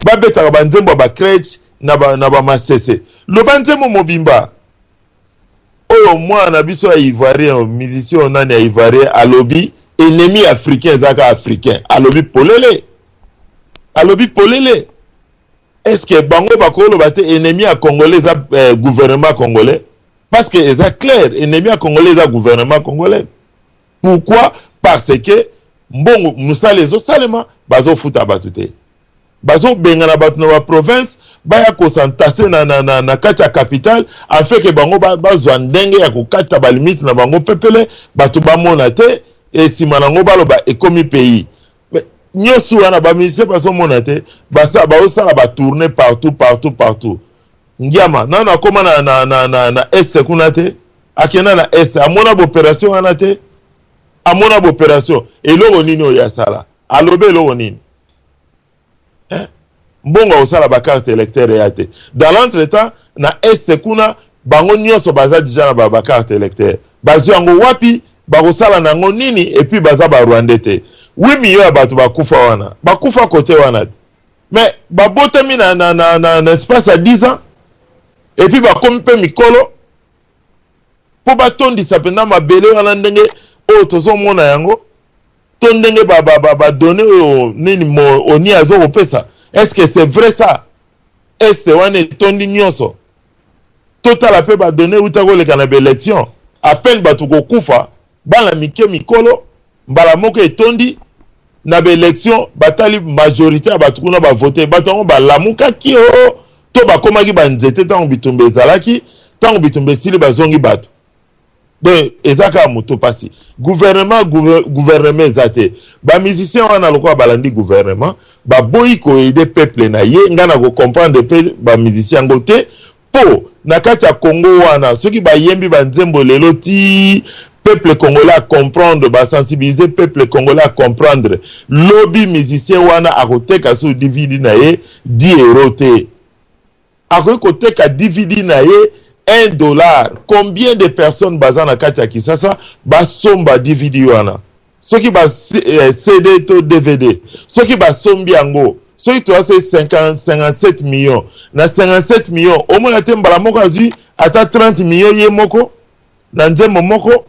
Babetaka banzembo ya bacrèche na bamasese. Loba nzembo mobimba oyo mwana na biso ya Ivoirien, musicien oyo nani ya Ivoirien, alobi ennemi africain ezaka africain. Alobi polele, alobi polele. Est ce que bango bakoloba te ennemi ya Congolais eza gouvernement congolais? Parce que eza clair, ennemi ya Congolais eza gouvernement congolais. Pourquoi? Parce que mbongo, mosala ezosalema, bazofuta bato te, bazobengana bato na baprovince, baya kos'entasser na kati ya capitale, afin que bango bazwa ndenge ya kokata balimite na bango pepele, bato bamona te. Esima nango baloba ekomi pays. Nyonso wana bamusicien bazomona te. Bazosala batournée partout, partout, partout. Ngiama nano akóma na Est kuna te, akenda na Est, amona baopération wana te, amona baopération. Eloko nini oyo asala? Alobi eloko nini, eh? Mbongo akosala bacarte électeur eya te. Dans l'entretemps, na Est kuna, bango nyonso baza déjà na bacarte électeur. Bazwi yango wapi? Bakosala na yango nini? Et puis baza Barwandais te. 8 millions ya bato bakufa wana, bakufa kote wana te, mais babotami na espace ya 10 ans, et puis bakomi mpe mikolo mpo batondisa mpenza mabele wana. Ndenge oyo tozomona yango to ndenge badonnées oyo nini oni azokopesa, est ce que c'est vrai ça? Est wana etondi nyonso. Totala mpe badonnées euta koleka na baélection. À peine bato kokufa, bana mike, mikolo, mbala moko etondi na baélection. Batali majorité ya bato kuna bavote, bato yango balamukaki o to bakomaki banzete ntango bitumba ezalaki. Ntango bitumba esili, bazongi bato. Donc eza kaka moto mpasi. Gouvernement, gouvernement eza te. Bamusicien wana lokola balandi gouvernement, baboyi koaider peuple na ye. Ngai na kocomprendre mpe bamusicien yango te, mpo na kati ya Congo wana, soki bayembi banzembo lelo ti peuple congolais acomprendre, basensibiliser peuple congolais acomprendre, lobi musicien wana akoteka so DVD na ye 10 euro te, akoki koteka DVD na ye 1 dollar. Combien de personnes baza na kati ya Kisasa basomba DVD wana? Soki ba CD to DVD, soki basombi yango, soki toza soki 57 millions, na 57 millions, omona te mbala moko azwi ata 30 millions ye moko na nzembo moko.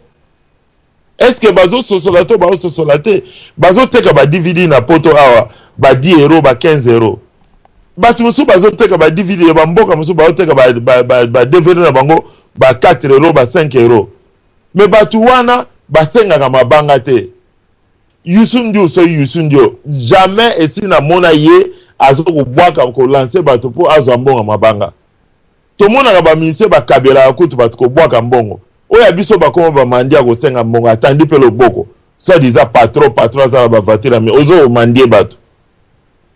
Est ce que bazososola to bazososola te? Bazoteka ba DVD na Poto awa ba 10 euro, ba 15 euro. Bato mosusu bazoteka ba DVD, bamboka mosusu bazoteka ba DVD na bango ba 4 euro, ba 5 euro. Mais bato wana basengaka mabanga te. Youssou N'Dour, soki Youssou N'Dour, jamais esi namona ye aza kobwaka, kolancer bato mpo azwa mbongo mabanga. Tomonaka ba musiciens bakabelaka kutu bato kobwaka mbongo. Oyo ya biso bakoma ba mendiants ya kosenga mbongo, atandi mpe loboko. Soit disant patron, patron aza na ba voiture ya mi, ozo ko mendier bato.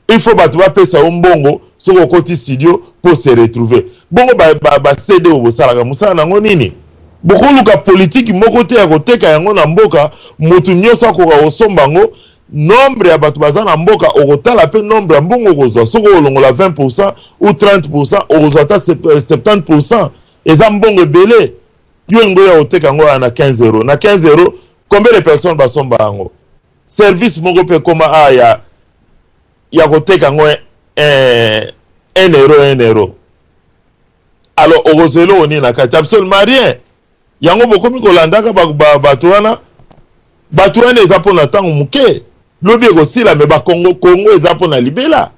Il faut bato bapesa yo mbongo soki okoti studio mpo se retrouver. Bongo ba, ba, ba CD oyo bosalaka mosala na yango nini? Bokoluka politique moko te ya koteka yango na mboka, moto nyonso akoka kosomba yango. Nombre ya bato baza na mboka, okotala mpe nombre ya mbongo okozwa. Soki okolongola 20% ou 30%, okozwa ata 70%. Eza mbongo ebele. Yo olingi oya koteka yango awa na 15 euros. Na 15 euros, combien de personnes basomba yango? Service moko mpe ekoma awa ya, ya koteka yango 1 euro, 1 euro. Alors okozwa eloko nini na kati? Absolument rien. Yango bokomi kolandaka bato wana. Bato wana eza mpo na ntango moke, lobi ekosila, me ba Congo, Congo eza mpo na libela.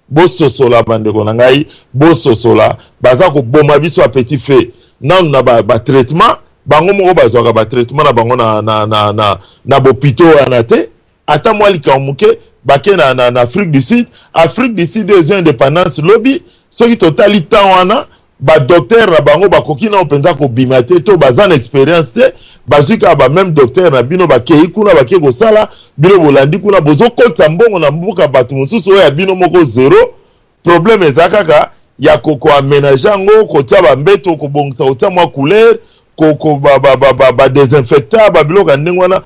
Bososola bandeko na ngai, bososola, baza koboma biso a petit feu nanu na ba, ba traitement. Bango moko bazwaka ba traitement na bango na, na, na, na, na bopito wana te. Ata mwa likambo moke bake na, na, na Afrique du Sud. Afrique du Sud ezwi independance lobi. Soki totali temps wana, ba docteur na bango bakoki nao mpenza kobima te, to baza na experience te. Bazwi kaka ba meme docteur na bino, bakei kuna, bakei kosala. Bino bolandi kuna, bozokotisa mbongo na mboka bato mosusu, oyo ya bino moko zero. Problème eza kaka ya koaménage yango, kotia bambeto, kobongisa, kotia mwa couleur, badesinfecta babiloko ya ndenge wana.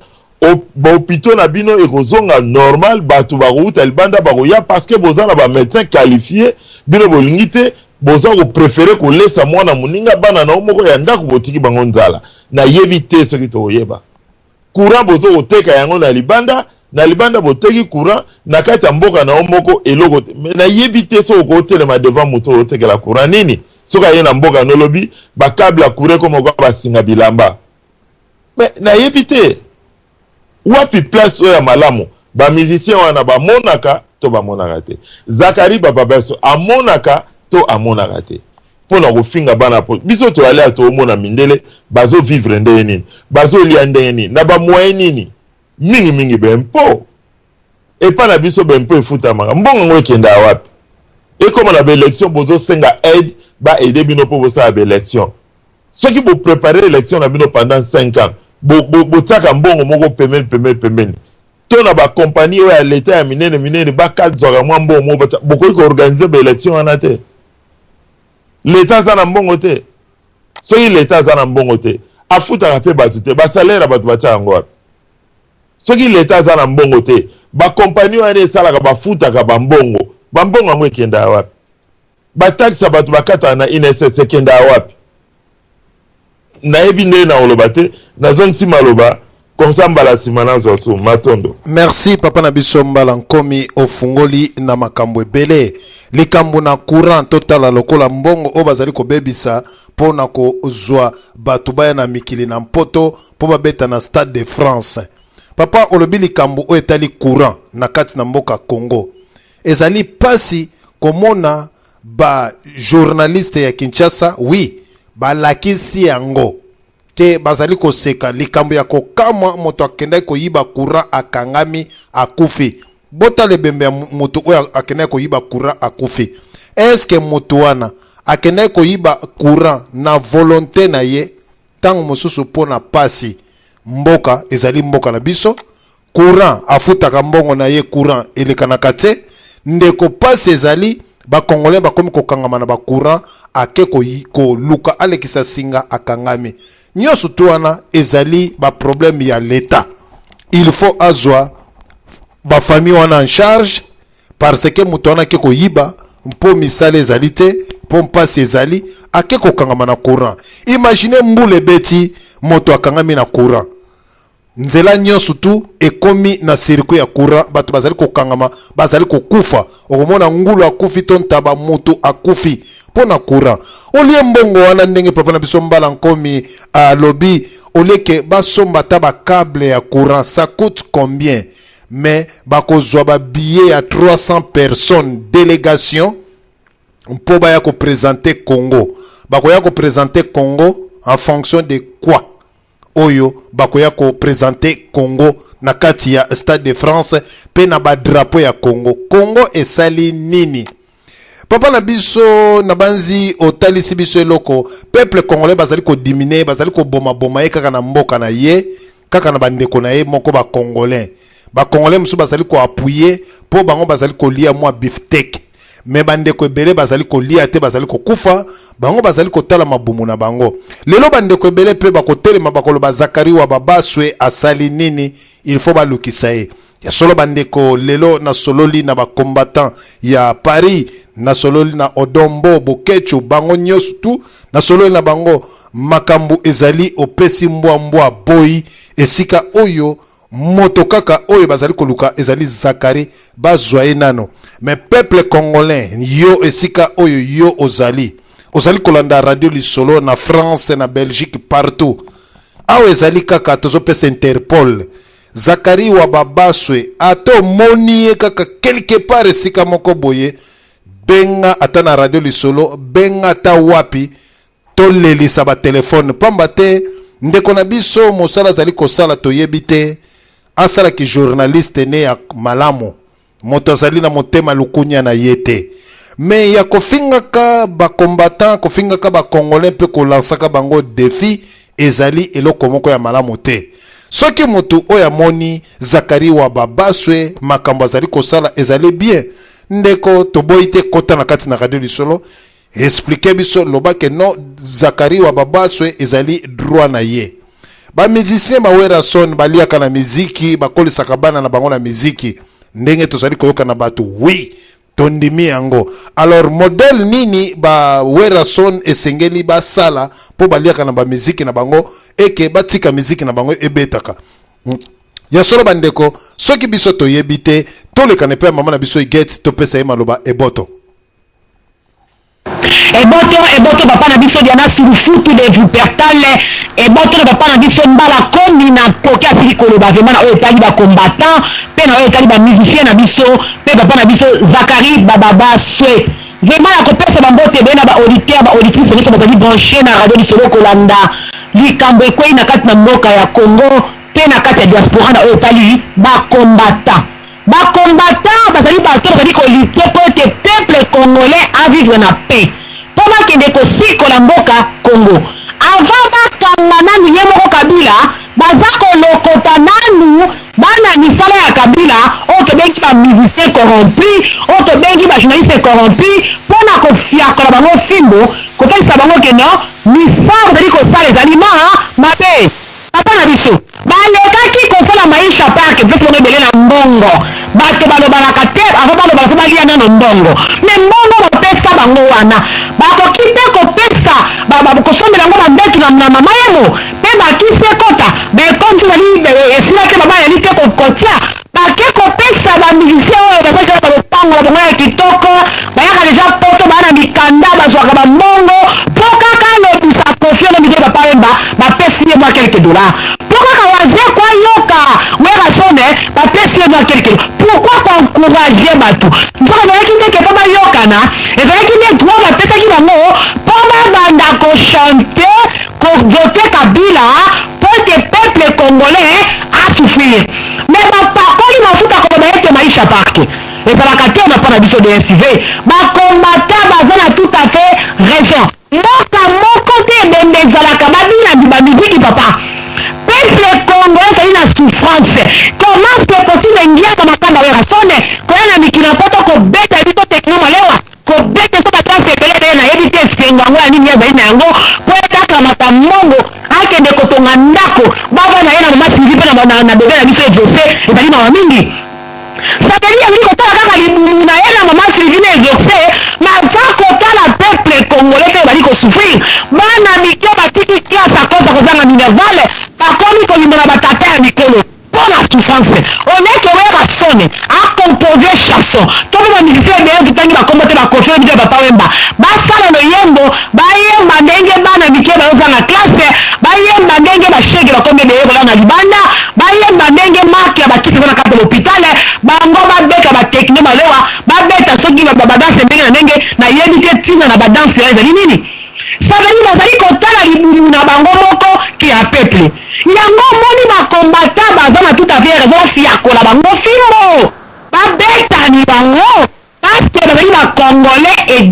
Bahôpitaux na bino ekozonga normal, bato bakouta libanda bakoya parce que boza na bamédecin qualifié. Bino bolingi te, boza kopréférer kolesa mwana moninga, bana na yo moko ya ndako botiki bango nzala. Nayebi te soki tokoyeba. Courant bozo koteka yango na libanda, na libanda boteki courant, na kati ya mboka na yo moko eloko te. Me nayebi te soki okotelema devant moto oyo otekela courant nini. Soki aye na mboka, nolobi bacâble ya courant ekoma kwa basinga bilamba. Me nayebi te wapi place oyo ya malamu. Bamusicien wana bamonaka to bamonaka te? Zakari Bababeso amonaka to amonaka te? Mpona kofinga bana po biso toyali ya toomona mindele bazovivre ndenge nini, bazolia ndenge nini, na bamoyen nini. Mingimingi bempo epa na biso, bempo efutamaka, mbongo yango ekendaka wapi? Ekóma na baélection, bozosenga aide, baaider bino mpo bosala baélection. Soki boprépare élection na bino pendant 5 ans, botiaka mbongo moko pembeni pembeni pembeni, to na bakompagnie oyo ya leta ya minene minene bakazwaka mwa mbongo moko batia, bokoki koorganiser baélection wana te? Leta aza na mbongo te? Soki leta aza na mbongo te, afutaka mpe bato te, basalaire ya bato batia yango wapi? Soki leta aza na mbongo te, bakompagnie wana esalaka bafutaka bambongo, bambongo yango ekendaka wapi? Bataxe ya bato bakataka na INSS ekendaka wapi? Nayebi ndenge na koloba te. Nazongisi maloba comme ça, mbala nsima nazwa su matondo. Merci papa na biso Mbala Nkomi, ofungoli na makambo ebele. Likambo na courant, totala lokola mbongo oyo bazali kobebisa mpo na kozwa bato baya na mikili na Mpoto mpo babeta na Stade de France. Papa, olobi likambo oyo etali courant na kati na mboka Congo. Ezali pasi komona ba journaliste ya Kinshasa, oui, balakisi yango ke bazali koseka. Likambo ya kokamwa, moto akendaki koyiba courant akangami, akufi. Botala ebembe ya moto oyo akendaki koyiba courant, akufi. Eske moto wana akendaki koyiba courant na volonté na ye? Ntango mosusu mpo na pasi. Mboka ezali mboka na biso, courant afutaka mbongo na ye, courant elekanaka te. Ndeko, pasi ezali, bacongolais bakomi kokangama na bacourant. Ake koluka alekisa singa, akangami. Nyonso tu wana ezali baproblème ya leta. Il faut azwa bafamille wana en charge, parce que moto wana ake koyiba mpo misala ezali te, mpo mpasi ezali, ake kokangama na courant. Imagine mbula ebeti, moto akangami na courant. Nzela nyonso tu ekomi na circuit ya courant, bato bazali kokangama, bazali kokufa. Okomona ngulu akufi to ntaba, moto akufi mpo na courant. Olie mbongo wana, ndenge papa na biso Mbala Nkomi alobi, oleke basomba ata bacâble ya courant, ça coûte combien? Mais bakozwa babillet ya 300 personnes, délégation, mpo baya koprésenter Congo. Bakoya koprésenter Congo en fonction de quoi? Oyo bakoya koprésenter Congo na kati ya Stade de France mpe na badrapeau ya Congo, Congo esali nini? Papa na biso, nabanzi otalisi biso eloko. Peuple congolais bazali kodiminuer, bazali kobomaboma ye kaka na mboka na ye, kaka na bandeko na ye moko bacongolais. Bacongolais mosusu bazali koappuyer mpo bango bazali kolia mwa bifteck, mais bandeko ebele bazali kolia te, bazali kokufa. Bango bazali kotala mabumu na bango. Lelo bandeko ebele mpe bakotelema, bakoloba: Zakari wa Babaswe asali nini? Il faut balukisa ye. Ya solo bandeko, lelo nasololi na bacombattant ya Paris, nasololi na Odombo Bokecho, bango nyonso tu nasololi na bango. Makambo ezali opesi mbwa-mbwa boyi. Esika oyo moto kaka oyo bazali koluka ezali Zakari, bazwa ye nano. Mais peuple congolais, yo esika oyo yo ozali, ozali kolanda Radio Lisolo na France, na Belgique, partout, awa ezali kaka tozopesa Interpol. Zakari wa Babaswe, ata omoni ye kaka quelque part esika moko boye, benga ata na Radio Lisolo, benga ata wapi, tolelisa batelefone, pamba te ndeko na biso mosala azali kosala toyebi te. Asalaki journaliste ne ya malamu, moto azali na motema lukunya na ye te, mais ya kofingaka bacombattant, kofingaka bacongolais mpe kolansaka bango défi ezali eloko moko ya malamu te. Soki motu oyo amoni Zakari wa Babaswe, makambo azali kosala ezali bien, ndeko, toboyi te, kota na kati na Radio Lisolo, explique biso, lobake non, Zakari wa Babaswe ezali droit na ye. Bamusicien baWerason baliaka na miziki, bakolisaka bana na bango na miziki, ndenge tozali koyoka na bato. Oui, tondimi yango. Alors modèle nini baWerason esengeli basala mpo baliaka na bamiziki na bango, eke batika miziki na bango ebetaka? Ya solo bandeko, soki biso toyebi te, tolekana epai ya mama na biso Iget, topesa ye maloba. Eboto. Eboto, eboto papa na biso Diana Surufutu de Vupertal. Eboto na papa na biso Mbala Komi na koki asili koloba vraiment na oyo etali bacombattant mpe na oyo etali bamusicien na biso mpe papa na biso Zakari Bababaswe. Vraiment ya kopesa bambote ebele na baauditeur, baauditrice nyonso bazali branché na Radio Lisolo, kolanda likambo ekwei na kati na mboka ya Congo mpe na kati ya diaspora na oyo etali bacombattant. Bacombattant bazali bato bazali kolutter mpo ete peuple congolais avivre na paix, mpo bakende kosikola mboka Congo. Avant bakanga nanu ye moko Kabila, baza kolokota nanu bana misala ya Kabila oyo tobengi bamusicien corrompu, oyo tobengi bajournaliste corrompu, mpona kofiakola bango fimbo, kotalisa bango ke non, misala bazali kosala ezali ma mabe. Papa na biso, balekaki kosala Maisha Park, mpesi bango ebele na mbongo. Bato balobalaka te, avant balobala mpo balia nano mbongo. Mais mbongo bapesa bango wana, bakoki mpe kopesa, kosombela yango bambetu na mama yemo mpe bakisi ekota baekomisi ezali esila te, baba yali te kotia. Bake kopesa bamusicien oyo bazalaki balopango na bango ya kitoko, bayaka deja poto, baya na mikanda, bazwaka bambongo mpo kaka alobisa Kofi Olomide, Papa Wemba, bapesi ye mwa quelque dollar, mpo kaka Wazekwa ayoka Werrason, bapesi ye mwa quelque. Pourquoi koencourager bato? Nzoka ezalaki ndeke mpo bayokana, ezalaki nde droit bapesaki bango mpo babanda kochanter, kovoter Kabila, mpo ete peuple congolais asouffrir. Mais bapakoli mafuta koloba ete Maisha Park ezalaka te. Na mpo na biso DSV, bacombattant baza na tout à fait raison. Mboka moko te ebembe ezalaka babina bamiziki. Papa, peuple congolais ezali na souffrance. Comment c'est possible ngiaka makamba Werrason koya na mikili na poto, kobeta biso tekno malewa, kobeta so badanse ebele ebele? Nayebi te esengo yango ya nini azali na yango mpo ete akamata mbongo akende kotonga ndako, bava na ye na mama Sylvie mpe na bebe na biso Exaucé. Ezali mawa mingi. Sabeli azali kotala kaka libumu na ye na mama Sylvie na Exaucé, maza kotala peuple congolais te. Bali kosouffrir, bana mike batiki classe à cause ya kozanga minerval, bakomi kolimbola batata ya mikolo mpo na souffrance. Oleke Werrason acompose chanson to mpe bamusicien ebele, totangi bakombo te, baKofi Olomide, Papa Wemba, basala loyembo, bayemba ndenge bana mike bazozanga classe, bayemba ndenge bashege bakomi ebele kolala na libanda, bayemba ndenge marke ya bakisi eza na kati ya l'hôpital. Bango babeta batekno malewa, babeta soki badanse ndenge na ndenge. Nayebi te ntina na badanse wana ezali nini. Sabeli bazali kotala libumu na bango moko ke ya peuple. Yango omoni bacombattant baza na tout à fait raison, bafiakola bango fimbo, babetani bango, parce que bazali bacongolais.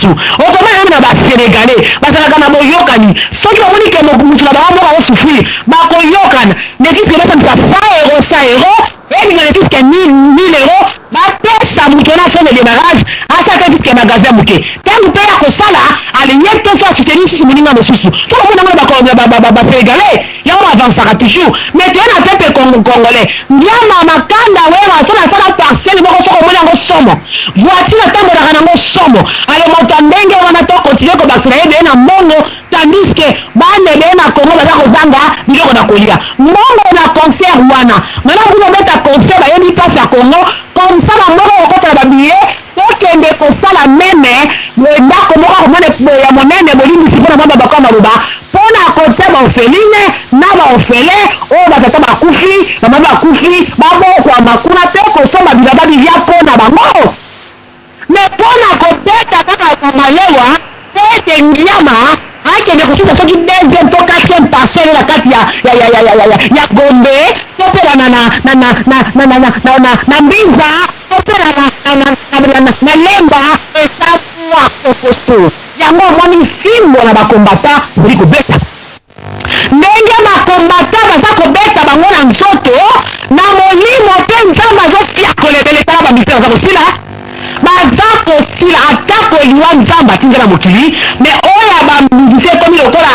mosusu. Okomona meme na ba Senegalais bazalaka na boyokani, soki bamoni ke mutu na bango moko azo souffrir, bakoyokana ne fut que basangisa 100 euros, 100 euros, ebima ne fut que 1000 euros, bapesa mutu wana fonds de demarrage, asala ata fut que magasin moke. Tango pe ye akosala, ale ye to so a soutenir lisusu moninga mosusu. Tokomona yango na ba Senegalais, yango ba avancaka toujours. Mais toye na peuple congolais, Ngiama Makanda Werrason asala parcelle moko soki omoni yango somo, voiture atambolaka nango somo. Alors moto ya ndenge wana to continuer kobakisela ye ebele na mbongo tandis que bana ebele na Congo baza kozanga biloko na kolia. Mbongo na concert wana, malamu kutu obeta concert bayebi pasi ya Congo, comme ça ba mbongo ekokota na ba billets tokende kosala meme ndako moko ya monene, bolimbisi pona mwa mabaku ya maloba, Pona kotia ba orpheline na ba orphelin oyo ba tata bakufi, ba mama bakufi babokwama kuna pe kosomba bilamba bilia pona bango. Mais pona kobeta kaka ba malewa po ete ngiama akende kosusa soki deuxième to quatrième parcelle na kati ya ya ya ya ya ya ya Gombe to pe na na na na na na na na na na na Mbinza to pe na na na na na na Lemba eza mua kokoso. Yango omoni fimbo na ba combattants bozali kobeta ndenge ba combattants baza kobeta bango na nzoto na molimo pe nzambe azo fiakola ebele tala ba musiciens baza kosila baza kosila atako liwa nzambe atinda na mokili mais oyo ya ba musiciens ekomi lokola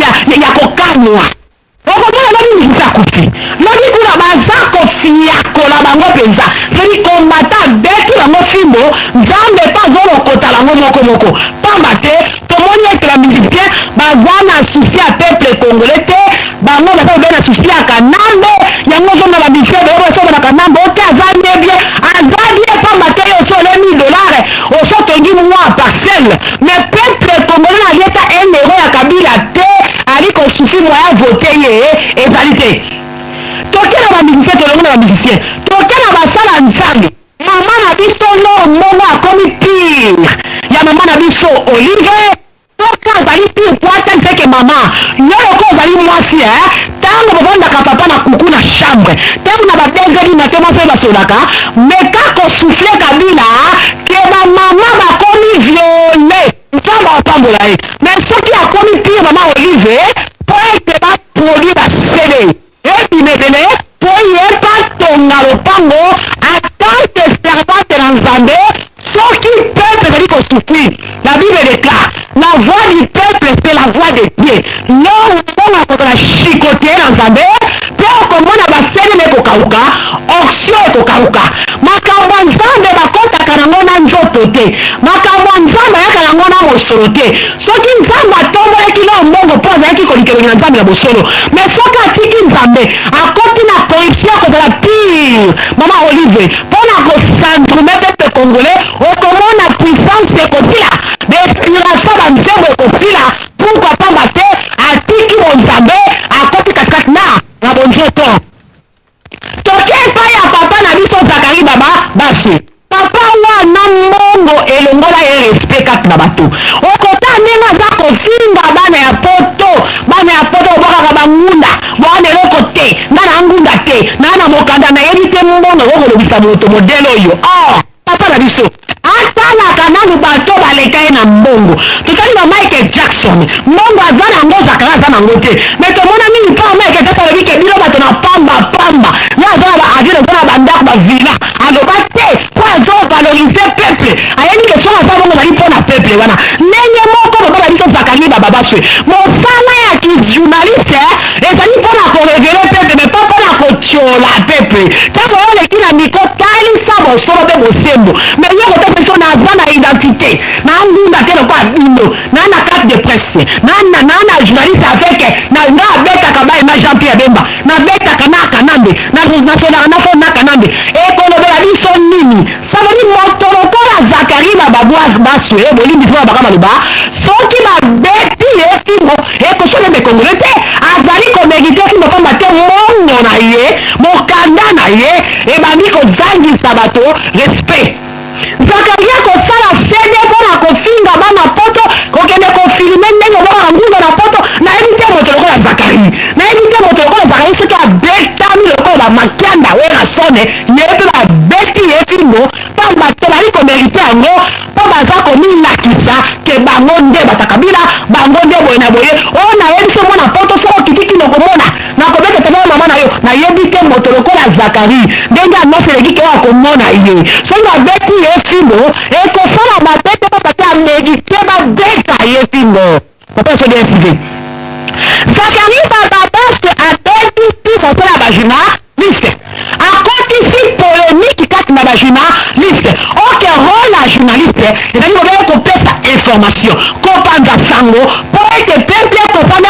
ya, ya kokamwa. Okomona lobi musicien akufi lobi kuna baza kofiakola bango penza soki combattant abeti bango fimbo nzambe pe azolokota bango moko moko pamba te tomoni ete ba musicien baza na souci ya peuple congolais te bango baza bobele na souci ya kanambe yango ozomona ba musicien ebele bazo na kanambe ote aza nde bien aza bien pamba te yo osi ole 1000 dollars osi otongi mua parcelle mais peuple congolais na lieta 1 euro ya kabila te Ali ko souffrir moyen a voter ye ezali te. Toke na ba musiciens tolongwe na ba musiciens toke na basala nzambe. Maman na biso L'or Mbongo akomi pire ya maman na biso Olive soki azali pire po atalisa ke maman yo lokola ozali mwasi eh tango bovandaka papa na kuku na chambre tango na ba 2 heures du matin mwasi oyo basololaka meka ko souffler Kabila ke ba maman bakomi viole. Nzambe apambola ye mais soki akomi pire mama olive po ete ba produit ba CD ebima ebele po ye pe atonga lopango en tant que servante na Nzambe soki peuple ezali ko souffrir la bible declare la voix du peuple c'est la voix de Dieu lors mbongo akozala chicote na Nzambe pe okomona ba CD na ekokawuka onction ekokawuka makambo ya Nzambe bakotaka nango na nzoto te Makambo ya Nzambe ayaka na yango na mosolo te. Soki Nzambe atombolaki Lor Mbongo po azalaki koluka elongi na Nzambe na bosolo. Mais soki atiki Nzambe, akoti na corruption akozala pire. Mama Olive, pona ko s'endrumer peuple congolais, okomona puissance ekosila, ba inspiration ba nzembo ekosila, pourquoi pamba te atiki bonzambe, akoti katikati na na bonzoto. Toke epai ya papa na biso Zacharie Baba Baswe. Papa wana mbongo elongola ye respect kati na bato. Okotala ndenge aza kofinga bana ya poto. Bana ya poto bobwakaka ba ngunda. Boa na eloko te. Nga na ngunda te. Naa na mokanda nayebi te mbongo ekoki kolobisa moto modèle oyo. Or papa na biso atalaka nanu bato baleka ye na mbongo. Totali ba Michael Jackson mbongo aza na yango Zacharie aza na yango te. Mais tomona mingi mpo Michael Jackson alobi ke bino bato na pamba pamba ye aza na ba avion aza na ba ndako ba villa aloba te mpo azo valoriser peuple ayebi ke soki aza bongo ezali mpo na peuple wana. Ndenge moko papa na biso Zacharie Bababaswe mosala ya ki journaliste ezali mpo na ko reveler peuple mais pas mpo na kotiola peuple. Tango yo oleki na micro talisa bosolo mpe bosembo mais yo kotosa biso naza na identite na ngunda te lokola bino na na carte de presse na na na na journaliste avec na nga abetaka ba na Jean Pierre Bemba na betaka na Kanambe na na solaka na phone na Kanambe ekolobela biso nini? Ça veut dire moto lokola Zacharie Bababwa Baswe bolimbisi nga baka maloba soki babeti ye fimbo ekosala mbe congolais te azali ko merite fimbo pamba te mbongo na ye mokanda na ye ebandi kozangisa bato respect. Zacharie akosala CD pona kofinga bana poto kokende ko filme ndenge obwakaka ngunda na poto nayebi te moto lokola Zacharie nayebi te moto lokola Zacharie soki abetami lokola ba makianda werrason ye pe babeti ye fimbo pamba te bazali ko merite yango po baza komilakisa. Bango nde bata Kabila, bango nde boye na boye. Oyo nayebi so mwana poto, soki okiti kino komona nakobeta tata na mama na yo. Nayebi te moto lokola Zakari ndenge annonce eleki ke oyo akomona ye, soki babeti ye fimbo ekosala mabe te, pamba te amérite babeta ye fimbo. Papa so bien suivi Zakari Bababaswe abebisi mosala ya bajournaliste, akotisi polémique kati na bajournaliste. Oke, rôle ya journaliste ezali kobele kopesa information, kopanza sango mpo ete peuple ekopana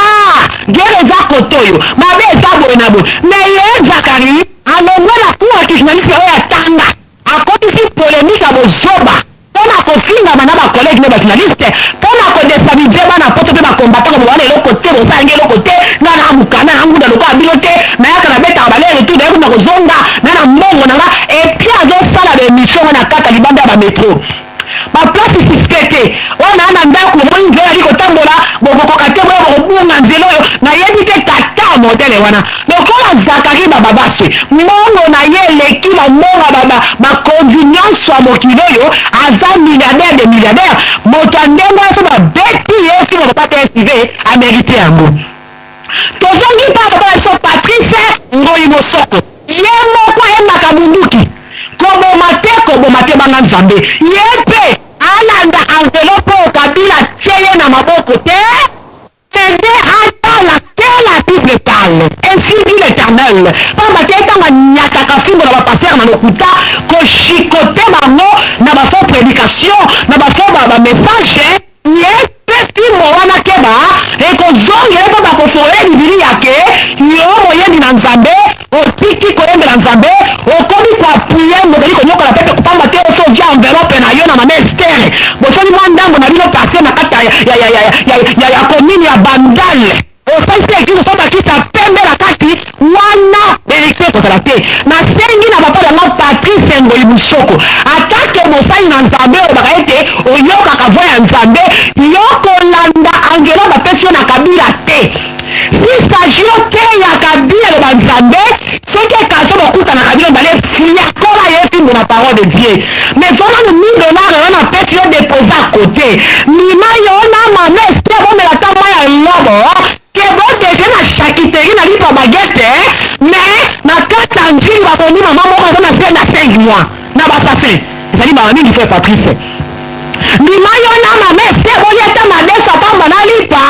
guerre eza kote oyo, mabe eza boye na boye. Mais ye Zakari alongwe na cours ya journaliste oyo atanga, akotisi polémique ya bozoba mpona kofingama na bacollègue na bajournaliste, mpona kodéstabiliser bana poto mpe bakombata ko wana eloko te, bosalangi eloko te. Nga na mokanda na ngunda lokola bino te, nayaka nabetaka balere tu, nayebi na kozonga na na mbongo na nga. Et puis azosala baémission ngo na kaka libanda ya bamétro, baplace suspect te. Oyo naa na ndako, bomoni nzela ali kotambola, bokokoka te, boya bokobunga nzela oyo. Nayebi te tata modèle wana lokola Zakari Bababaswe, mbongo na ye eleki bambongo bakonzi nyonso ya mokili oyo, aza milliardaire de milliardaire. Moto ya ndenge wana, so babeti ye fimbo, papa te suive amérite yango. Tozongi mpa papa na biso Patrice Ngoi Mosoko. Ye moko ayembaka munduki koboma te, koboma te, banga Nzambe. Ye mpe alanda enveloppe oyo Kabila tie ye na maboko te. Kende atala que la Bible parle, ainsi dit l'Éternel, pamba te ntango anyataka fimbo na bapasteur na lokuta, kochicoter bango na bafaux prédication, na bafaux bamessage, ye mpe fimbo wana keba ekozongela, mpo bakofongola Bibilia ke yo moyembi na Nzambe otiki koyembela Nzambe, okomi koappuyer mozali konyokola pepe, kopamba te oso ozwi enveloppe na yo na mama Estere, bosali mwa ndambo na bino partie na kati ya commune ya Bandale, osalisi église, oso bakita pembe na kati wana, bénédiction ekozala te. Nasengi na papa yango Patrice Ngoi Musoko, atake mosali na Nzambe olobaka ete oyokaka voix ya Nzambe, yo kolanda enveloppe bapesi yo na Kabila te. Si s'agit oteya Kabila, eloba Nzambe, soki ekaso bokutanaka bino bale, fiakola ye fimbo na parole de Dieu. Mais so nanu 1000 $ oyo napesi yo, dépose à côté, mima yo na mama Ester, bomela ta mwa ya lobo ke bodeke na charcuterie na lipa baguette. Mais na kati ya Njili babomi mama moko aza na se na 5 mois na basassin, ezali mawa mingi. Frère Patrice, ndima yo na mama Ester bolia ta madeso pamba na lipa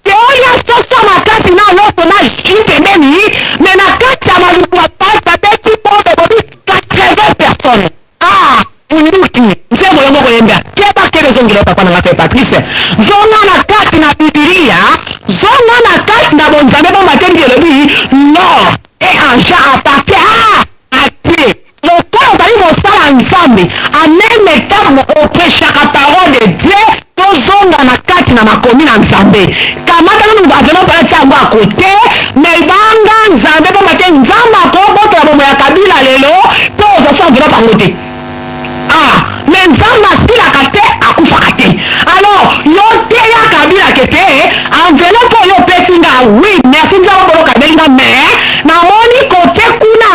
te, olia soso makasi na loso na jus pembeni. Mais na kati ya Maluku babeti bombe, bobi 80 personnes. Ah, munduki nzembo yo moko yemba, keba kebe ezongela yo. Papa na nga frère Patrice, zonga na kati na Bibilia, zonga na kati na bonzambe, pamba te Bible elobi: l'or et argent appartient à Dieu. Lokola ozali mosala Nzambe, en même temps oprêchaka parole de Dieu, tozonga na kati na makomi na Nzambe. Kamata nanu enveloppe atia yango à côté, mais banga Nzambe, pamba te Nzambe akobotola bomo ya Kabila lelo mpo ozwa so enveloppe yango te. Ah, mais Nzambe asilaka te, akufaka te. Alors yo teya Kabila ke te, enveloppe oyo opesi nga, oui, merci Nzambe bolokabeli nga, mais namoni kote kuna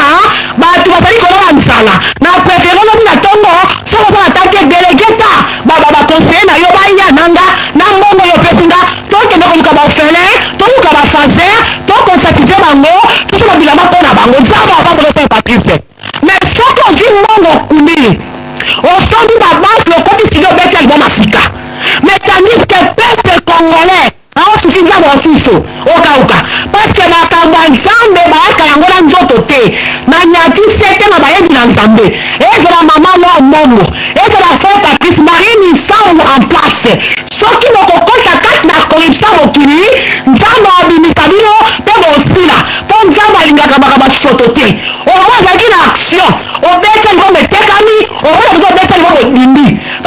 bato bazali kolala nzala. Na préféré olobi na ntongo, soki oza na tanke délégué ta baconseiller na yo baya nanga na mbongo oyo opesi nga, tokende koluka baorphelin, toluka bafaser, toconscientiser bango, tosala bilamba mpo na bango. Nzambe apambola frère Patrice. Mais soki ozwi mbongo, okumi, osombi babanke, okoti studio, obeti album ya sika, mais tandis que peuple congolais aosuki, Nzambe osusu okauka, parce que makambo ya Nzambe bayaka yango na nzoto te. Na nyati se te na bayebi na Nzambe, ezala mama Lor Mongo, ezala frère Patrice, Marie Misambo en place, soki bokokɔta kati na corruption mokili, Nzambe abimisa bino mpe bosila, mpo Nzambe alingaka makambo soto te.